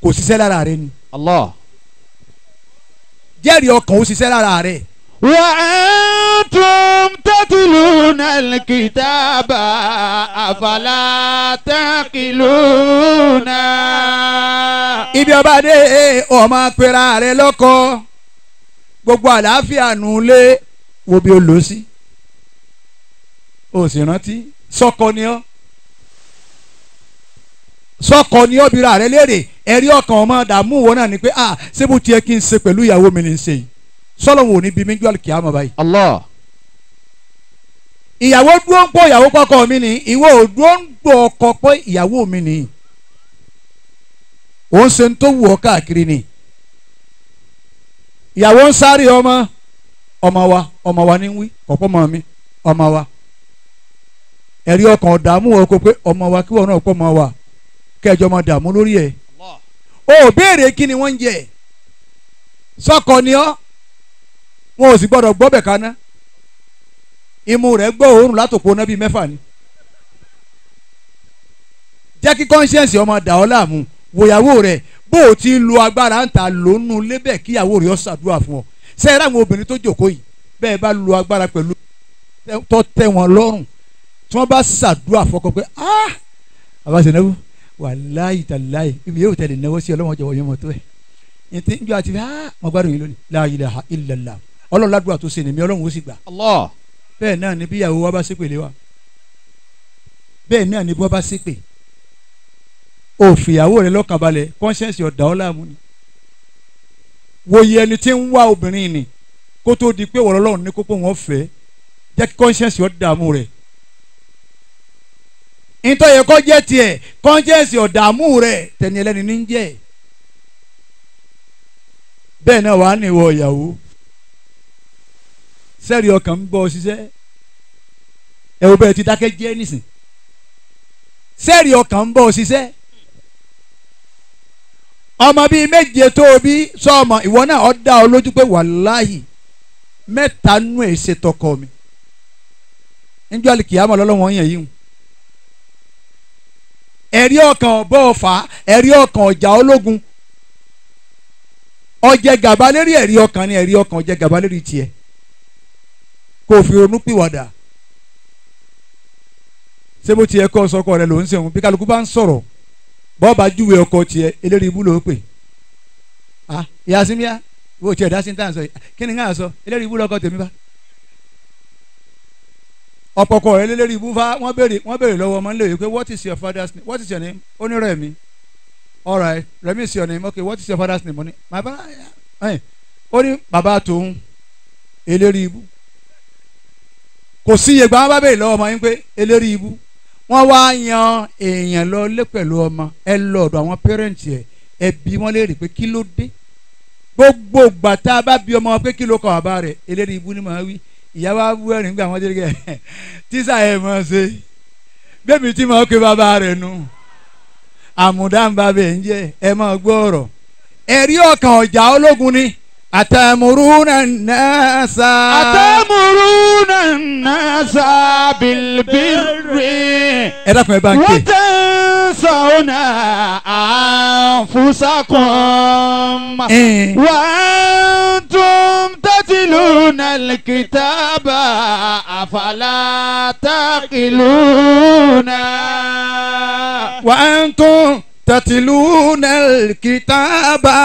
kò ṣiṣẹ́ lára rẹ ni. Allah. Jẹ́rìí ọkàn ó ṣiṣẹ́ lára rẹ. Wa antum tatluna al-kitaba afala taqiluna. Ibi ọba dé ọmọ apẹ̀rẹ̀ rẹ lọ́kọ gbogbo àlàáfíà nulẹ̀ wo bí o lò sí. O sì rántí sọkọ ni ọ́. Sọkọ ni ọ́ bira rẹ léèrè. Ẹ̀rí ọkàn ọmọ dààmú wọn náà ni pé ah ṣé bó tiẹ̀ kí n ṣe pẹ̀lú ìyàwó mi ní ṣe yìí? Sọlọ wo ni bí mi jọ́ kí á mọ̀ báyìí. Allah. Ìyàwó dúró ń pọ̀ ìyàwó kọ́kọ́ mi ni ìwọ ò dúró ń gbọ́ ọkọ pé ìyàwó mi ni. Ó ń ṣe tó wù ọ́ káàkiri ni. Ìyàwó ń sáré ọmọ ọmọ wa ní wí kọ̀pọ̀ mọ́ mi ọmọ wa. Ẹ̀rí ọkàn dààmú ọkọ pé ọmọ wa kí wọn náà pọ̀ mọ́ wa kẹjọ máa dààmú lórí ẹ̀. O ò béèrè kí ni wọ́n ń jẹ. Sọkọ ni ọ́, wọn ò sì gbọ́dọ̀ gbọ́ bẹ̀ kaná. Imú rẹ̀ gbọ́ òórùn látòkò náà bíi 6 ni. Jẹ́ kí conscience ọmọ dà ọ́ láàmú. Wòyàwó rẹ̀ bó o ti lo agbára ń ta lónú lébẹ̀ kíyàwó rẹ̀ ó ṣàdúrà fún ọ. Sẹ́yìn àwọn obìnrin tó jókòó yìí bẹ́ẹ̀ bá lo agbára pẹ̀lú tó tẹ́ wọn lọ́rùn tí wọ́n bá ṣàdúrà fọkọ pé ah bàbá Sẹ̀nẹ́wó wàláyì tàláyì ibi yóò tẹ̀lé náwó sí ọlọ́wọ́n jọ̀wọ́ yẹn mọ̀ tó ẹ̀ ní njọ́ àti ah mo gbádùn yín lónìí la ilaha illallah ọlọ́run ládùúgbò tó ṣe nìmi ọlọ́run ó sì gbà. Allah. Bẹ́ẹ̀ náà ni bíyàwó wa bá ṣépè lé wa, bẹ́ẹ̀ náà ni bí wọ́n bá ṣépè o fìyàwó rẹ lọ́kàn balẹ̀ conscience ọ̀dà ọ́ láàmú ni. Wòye ẹni tí ń wá obìnrin ni kó tó di pé wọ́n lọ́run ní kókó wọn fẹ́ jẹ́ kí conscience ọ̀dààmú rẹ̀. Ntọ́ yẹ kó jẹ́ tiẹ̀ conscience ọ̀dààmú rẹ̀ tẹ̀ni ẹlẹ́ni ní jẹ́. Bẹ́ẹ̀ náà wàá ní ìwọ ìyàwó sẹ́ẹ̀rì ọkàn ń bọ́ ṣiṣẹ́ ẹ̀ ò bẹ́ẹ̀ ti dákẹ́ jẹ́ nísìn. Sẹ́ẹ̀rì ọkàn ń bọ́ ṣiṣẹ́. Ọmọ bíi méje tó o bí sọmọ ìwọ náà ọ dá ọ lójú pé wàláhì mẹ́ta nú ẹ̀ ṣe tọkọ mi. Níjọ́ àlìkìyàmọ̀ lọ́lọ́wọ́n yẹn yìí. Ẹ̀rí ọkàn ọ̀bọ ọ̀fà ẹ̀rí ọkàn ọ̀jà ológun ọjẹ gàba lérí ẹ̀rí ọkàn ni ẹ̀rí ọkàn ọjẹ gàba lérí tiẹ̀ kó o fi ronú pìwàdà. Ṣé bó tiẹ̀ kọ́ sọkọ rẹ ló ń sẹ̀wọ̀n bí kálukú bá ń sọ̀rọ̀ bọ́ọ̀bà júwe ọkọ tiẹ̀ eléré ibú ló pè. Ah ìyá símíà wo tiẹ̀ dá sí ní tàn sọ yìí kí ni ká sọ eléré ibú lọ́kọ tèmi bá. Ọ̀pọ̀kọ rẹ lélẹ́rìí ibú fa wọ́n béèrè lọ́wọ́ ọmọ nílé pé what is your father's name, what is your name? Ó ní Rẹ̀mí. All right, Rẹ̀mí is your name, okay, what is your father's name? Ó ní my father, ó ní bàbá tòun elérìí ibú. Kò sí iye gbà wọn bá béèrè lọ́wọ́ ọmọ yín pé elérìí ibú. Wọ́n wá yan èèyàn lọ lé pẹ̀lú ọmọ ẹ lọ ọ̀dọ̀ àwọn pẹ́rẹ́ǹtì ẹ̀ ẹ bí wọ́n léèrè pé kí ló dé. Gbogbo ìgbà tá a bá bí ọmọ pé kí ló kọ bàbá rẹ̀ elérìí ibú ni màá wí. Ìyá wa bú ẹ̀rín gbà wọ́n dé kẹ́ tíṣà ẹ̀ mọ̀ ṣe bẹ́ẹ̀mi tí mo pe bàbá rẹ̀ nu àmùdá ń bá bẹ̀ ń jẹ́ ẹ mọ̀ gbọ́ ọ̀rọ̀ ẹ̀rí ọkàn ọ̀jà ológun ni àtàmúrúnà nàásà. Àtàmúrúnà nàásà bìlbìrì. Ẹ dákun ẹ bá ń ké. Wọ́n tansawna anfusakum. Wa antum tatluna al-kitaba afala taqiluna. Wa antum tatluna al-kitaba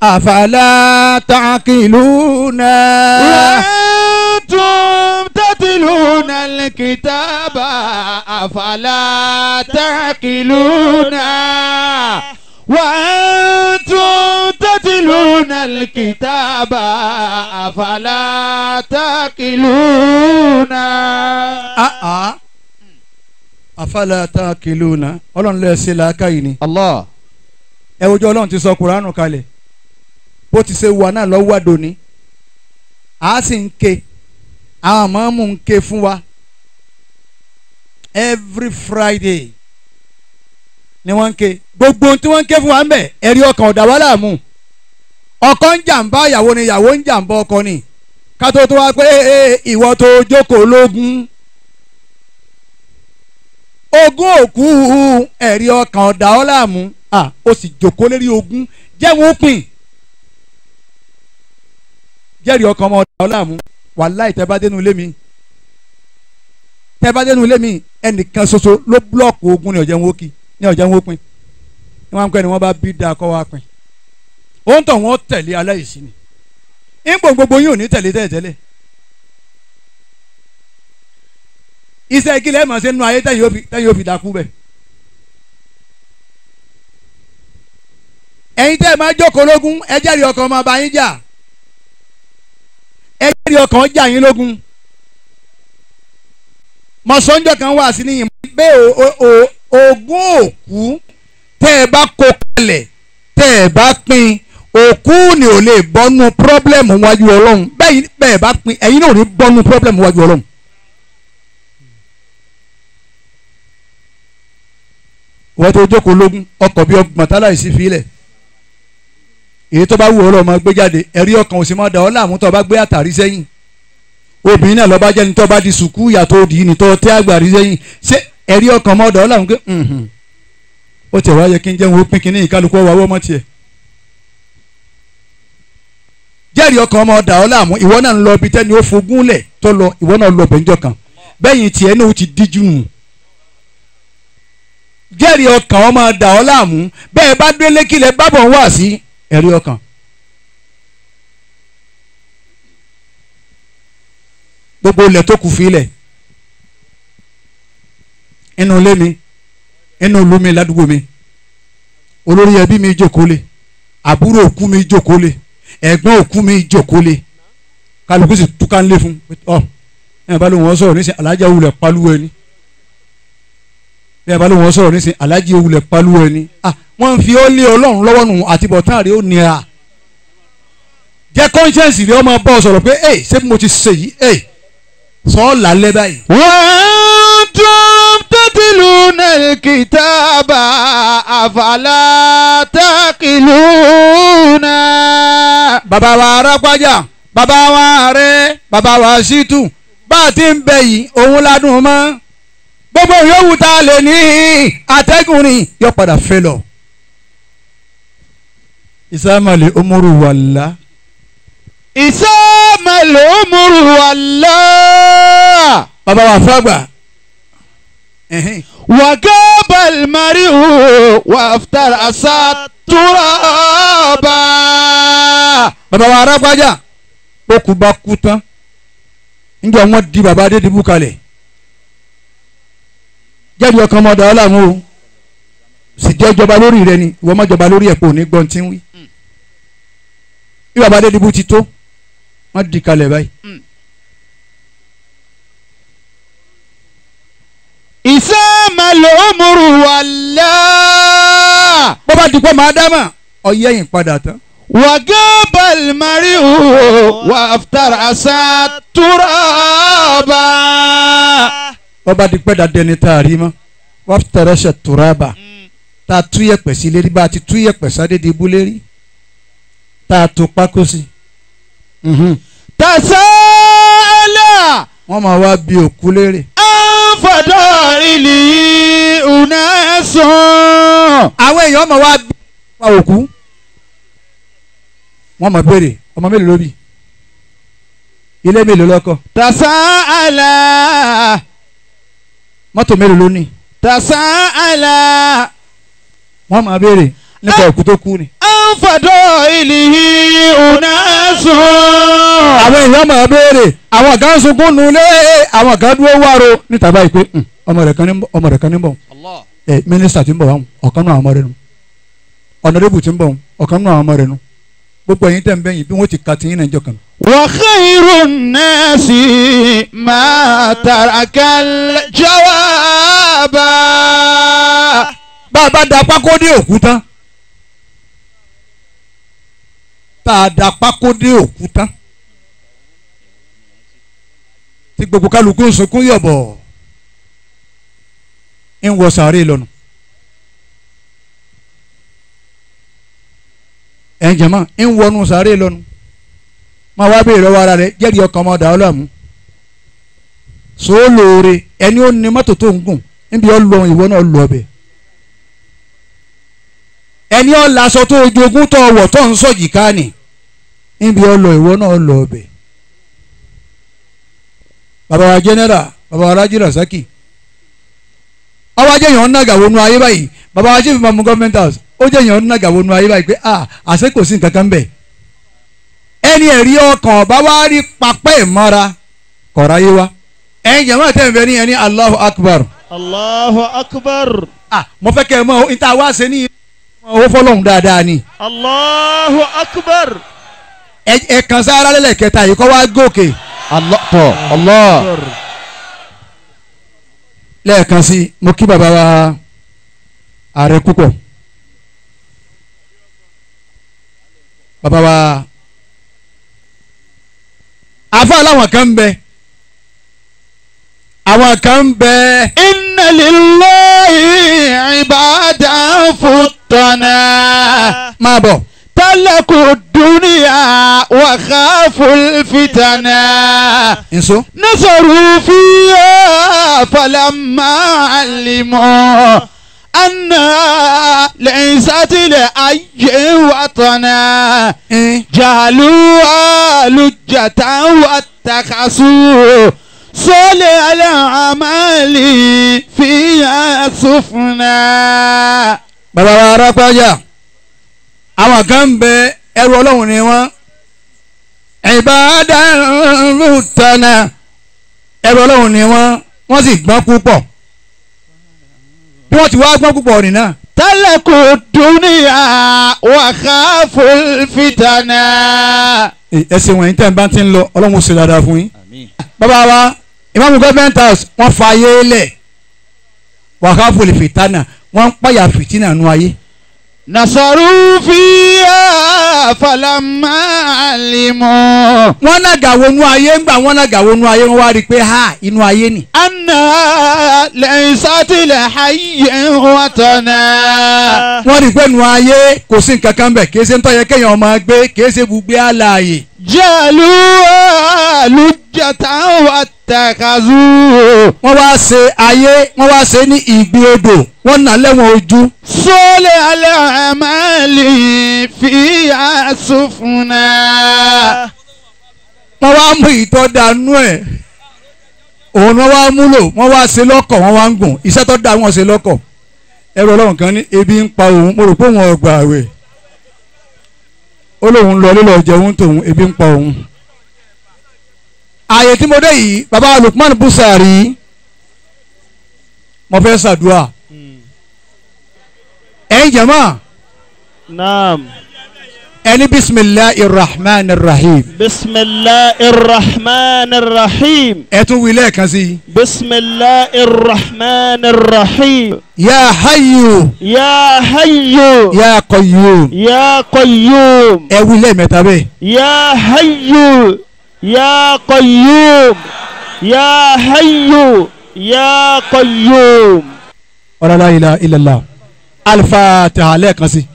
afala taqiluna. Wa antum tatluna al-kitaba afala taqiluna. Wa antum tatluna al-kitaba afala taqiluna. Afala taqiluna. Ọlọ́run lè ṣe làákàyè ni. Allah. Ẹ wojú Ọlọ́run ti sọ Kùránù kalẹ̀ bó ti ṣe wà náà lọ́wọ́ àdóní a sì ń ké àwọn mọ́mú ń ké fún wa every Friday ni wọ́n ń ké gbogbo ohun tí wọ́n ń ké fún wa ń bẹ̀ ẹ̀rí ọkàn ọ̀dà wa láàmú. Ọkọ ń jàǹbá ìyàwó ni ìyàwó ń jàǹbá ọkọ ni ká tó tó wá pé ìwọ tó jókòó lógún ogún òkú ẹ̀rí ọkàn ọ̀dà ọ́ láàmú ó sì jókòó lérí ogún jẹ́wọ́n ó pín jẹ́rìí ọkàn ọmọ ọ̀dà ọ́ láàmú. Wàláì tẹ́ bá dénú ilé mi tẹ́ bá dénú ilé mi ẹnìkan ṣoṣo ló búlọ̀kù ogún ní ọ̀jẹ̀ wọn ó kí ní ọ̀jẹ̀ wọn ó pín ní wọn pẹ́ ni wọ́n bá bí dáa kọ́ wa pín ó ń tọ̀ wọ́n tẹ̀lé aláìsí ni ń gbogbo yín ò ní tẹ̀lé tẹ́lẹ̀ iṣẹ́ ìkìlẹ̀ ẹ̀ mọ̀ sí nínú ayé tẹ́yìn ó fi dákú bẹ̀. Ẹ̀yin tẹ́ ẹ máa jókòó lógún ẹ jẹ́rìí ọkàn ọmọ bá yín jà ẹ jẹ́rìí ọkàn jà yín lógún. Mọ̀sánjọ́ kan wà sí níyìn pé ogún òkú tẹ́ ẹ bá kó kalẹ̀ tẹ́ ẹ bá pín òkú ni ò lè bọ́nú pírọ́blẹ̀mù wájú Ọlọ́run bẹ́ẹ̀ bá pín ẹ̀yin náà ò ní bọ́nú pírọ́blẹ̀mù wájú Ọlọ́run. Wọ́n tó jókòó lógún ọkọ̀ bíi ọgbọ̀n táláìsí filẹ̀ èyí tó bá wù ọ́ lọ́ọ́ máa gbé jáde ẹ̀rí ọkàn ò sì máa dà ọ́ láàmú tó bá gbé àtàrí sẹ́yìn obìnrin náà lọ́ba jẹ́ni tó bá di sùkú ìyàtọ̀ òdì ní tó tẹ́ àgbàrí sẹ́yìn ṣé ẹ̀rí ọkàn máa dà ọ́ láàmú pé ó tẹ̀ wá yẹ kí n jẹun ó pín kínní ìkálukú ọwọ́ ọwọ́ mọ́ tiẹ̀ jẹ́rìí ọkàn máa dà ọ́ láàmú ìwọ náà ń lọ ibi tẹ́ni ó fogún lẹ̀ tó lọ ìwọ náà lọ bẹ̀ńjọ kan bẹ́yìn tiẹ̀ náà ó ti díjú nù jẹ́rìí ọkàn ọmọ dà ọ́ láàmú bẹ́ẹ̀ bá délé kílẹ̀ bábọ̀ ń wá sí ẹ̀rí ọkàn. Gbogbo ilẹ̀ tó kù fílẹ̀ inú ilé mi inú ìlú mi ládùúgbò mi olórí ẹbí mi jókòó lé àbúrò òkú mi jókòó lé ẹ̀gbọ́n òkú mi jókòó lé kálukú sì túká ńlé fún ọ ẹ̀ bá lóun wọ́n sọ̀rọ̀ nísìnyí alájà wulẹ̀ paluwẹ̀ ni bí a bá lóun sọ̀rọ̀ nísìnyí alájí ewúlẹ̀ palu ẹni wọ́n ń fi ó lé Ọlọ́run lọ́wọ́ nù àti bọ̀tán rẹ̀ ó nira jẹ́ conscience rẹ̀ ó máa bọ́ ọ sọ̀rọ̀ pé ẹ̀ ṣé mo ti ṣe yìí ẹ̀ sọ ọ́ lálẹ́ báyìí. Wa antum tatluna الكتاب أفلا تعقلون. Bàbá wa Arápájà, bàbá wa ààrẹ, bàbá wa Ṣítù, bá a ti ń bẹ yìí òun ládùn mọ́. Gbogbo yòówù tá a lè ní atẹ́gùn ni yóò padà fẹ́ lọ. Ìsámàlì Umaru wàlá. Ìsámàlì Umaru wàlá. Bàbá wa fàgbà. Wàgábàl marihu wàftarasa turaba. Bàbá wa Arápájà ó kú bá kú tán. Ǹjẹ́ wọ́n di bàbá Adédìbú kalẹ̀? Jẹ́bi ọkàn ọmọdé ọ̀làmú o sì jẹ́ jọba lórí rẹ ni ìwọ má jọba lórí ẹ̀ pé òní gbọ́n tí ń wí. Bí bàbá Adédìbú ti tó wọ́n di kalẹ̀ báyìí. Ìsámàlì Umaru wàlá. Bó bá dìpọ́ máa dá mà ọyẹ́ yìí padà tán. Wàgábàl marihu wàftarasa turaba. Bó bá dìpẹ́ dàdẹ́ni tá a rí mọ́ wàftarasa turaba tá a tú yẹ̀pẹ̀ sí lérí bá a ti tú yẹ̀pẹ̀ sádédìbú lérí tá a tó pákó sí. Tasala. Wọ́n máa wá bí òkú léèrè. Fadaili unasun. Àwọn èèyàn máa wá bí òkú. Wọ́n máa béèrè ọmọ mélòó ló bí, ilé mélòó lọ́kọ̀. Tasala. Mọ́tò mélòó ló ní. Tasala. Wọ́n máa béèrè nípa òkú tó kú ni. Fadaili unasun. Àwọn èèyàn máa béèrè, àwọn kan sunkún nulẹ̀, àwọn kan dúró wáro níta báyìí pé ọmọ rẹ̀ kan ní bọ̀, ẹ mínísítà tí ń bọ̀ wá ọ̀kan nù àwọn ọmọ rẹ̀ nu, ọ̀nàdébù tí ń bọ̀ ọ̀kan nù àwọn ọmọ rẹ̀ nu, gbogbo ẹ̀yin tẹ̀ ń bẹ̀yìn bí wọ́n ti ka tiyín náà jọ kan. Wa khairun nasi ma tarakal jawaba. Bá a bá da pákó dé òkú tán, tá a da pákó dé òkú tán, tí gbogbo kálukú ń sunkún yọ̀bọ̀ ń wọ sàárè lọ́nu. Ẹ̀ ń jẹ̀mọ́ ń wọnú sàárè lọ́nu. Máa wá béèrè lọ́wọ́ ara rẹ̀ jẹ́rìí ọkàn ọmọdà ọlọ́mú. Sóòlóore ẹni ó ní mọ́tò tó ń gùn níbi ó lọ ìwọ náà lọ ọbẹ̀. Ẹni ó laṣọ tó jogún tó wọ̀ tó ń sọ̀jì ká nì níbi ó lọ ìwọ náà lọ ọbẹ̀. Bàbá wa general, bàbá wa Rájí Rasaki, ọwọ́ ajé yàn ń nàgà wọnú ayé báyìí. Bàbá wa chief imam government house ó jẹ́ yàn ń nàgà wọnú ayé báyìí pé ah àṣẹ kò sí nǹkan kan bẹ̀. Ẹni ẹ̀rí ọkàn ọba wa rí papẹ́ ìmọ́ra kọ̀ọ̀rọ̀ ayé wa. Ẹ̀yin jẹ̀mọ́ tẹ̀ ń bẹ ní ẹni Allahu Akbar. Allahu Akbar. Ah mo fẹ́ kẹ́ ẹ mọ̀ níta wá ṣe ní owó fọlọ́hún dáadáa ni. Allahu Akbar. Ẹ kàn sára lẹ́lẹ̀kẹta yìí kọ́ wá gòkè. Allah Allah. Lẹ́ẹ̀kan sí mo kí bàbá wa ààrẹ púpọ̀, bàbá wa àfa làwọn kan ń bẹ, àwọn kan ń bẹ. Inna lillahi ibadan futtana. Máa bọ̀. Talaku dunya wa khaful fitana. Nso. Nasaru fiha falamma alimu anna laysat li ayyi watana. Jaluha lujjatan wattakhasu salih al-amali fiha sufna. Bàbá wa Arápájà, àwọn kan ń bẹ ẹrú Ọlọ́run ni wọ́n, ìbádàn lùtànà ẹrú Ọlọ́run ni wọ́n, wọ́n sì gbọ́n púpọ̀. Bí wọ́n ti wá gbọ́n púpọ̀ nìyà. Talaku dunya wa khaful fitana. Ẹ ṣe wọ̀nyí tẹ́ ń bá ti ń lọ, Ọlọ́run ó ṣe dáadáa fún yín. Bàbá wa ìmáàmù government house wọ́n fa ayé lẹ̀, wa khaful fitana, wọ́n ń pàyà fìtínà nù ayé. Nasaru fiha falamma alimu. Wọ́n nàgà wọnú ayé ńgbà wọ́n nàgà wọnú ayé wọ́n wá rí i pé ha inú ayé ni. Anna laysat li hayyin watana. Wọ́n rí i pé inú ayé kò sí nǹkan kan bẹ̀ kì í ṣe ń tọ́yẹ kéèyàn máa gbé kì í ṣe gbogbo àlàyé. Jalu lujjatan wattakazu. Wọ́n wá ṣe ayé wọ́n wá ṣe ní ìgbín odò wọ́n nà lẹ́wọ̀n ojú. Sólè alẹ́ àmàlì fiha sufuna. Wọ́n wá mú ìtọ́ dànù ẹ̀ òun wọ́n wá múlò wọ́n wá ṣe lọ́kọ̀ wọ́n wá ń gùn iṣẹ́ tó dá wọn ṣe lọ́kọ̀. Ẹrù ọlọ́run kan ní ebi ń pa òun mo rò pé òun ọgbà àwẹ̀ ó lóun lọ lílọ jẹun tòun ebi ń pa òun. Ààyè tí mo dé yìí baba Lukman Busari mo fẹ́ ṣàdúrà ẹ̀yin jama. Naam. Ẹni bisimilahi rahman rahim. Bisimilahi rahman rahim. Ẹ tún wí lẹ́ẹ̀kan sí i. Bisimilahi rahman rahim. Ya hayyu. Ya hayyu. Ya qayyum. Ya qayyum. Ẹ wí lẹ́ẹ̀mẹ́ta bẹ́ẹ̀. Ya hayyu. Ya qayyum. Ya hayyu. Ya qayyum. Wala la ilaha illallah. Al-Fatiha lẹ́ẹ̀kan sí.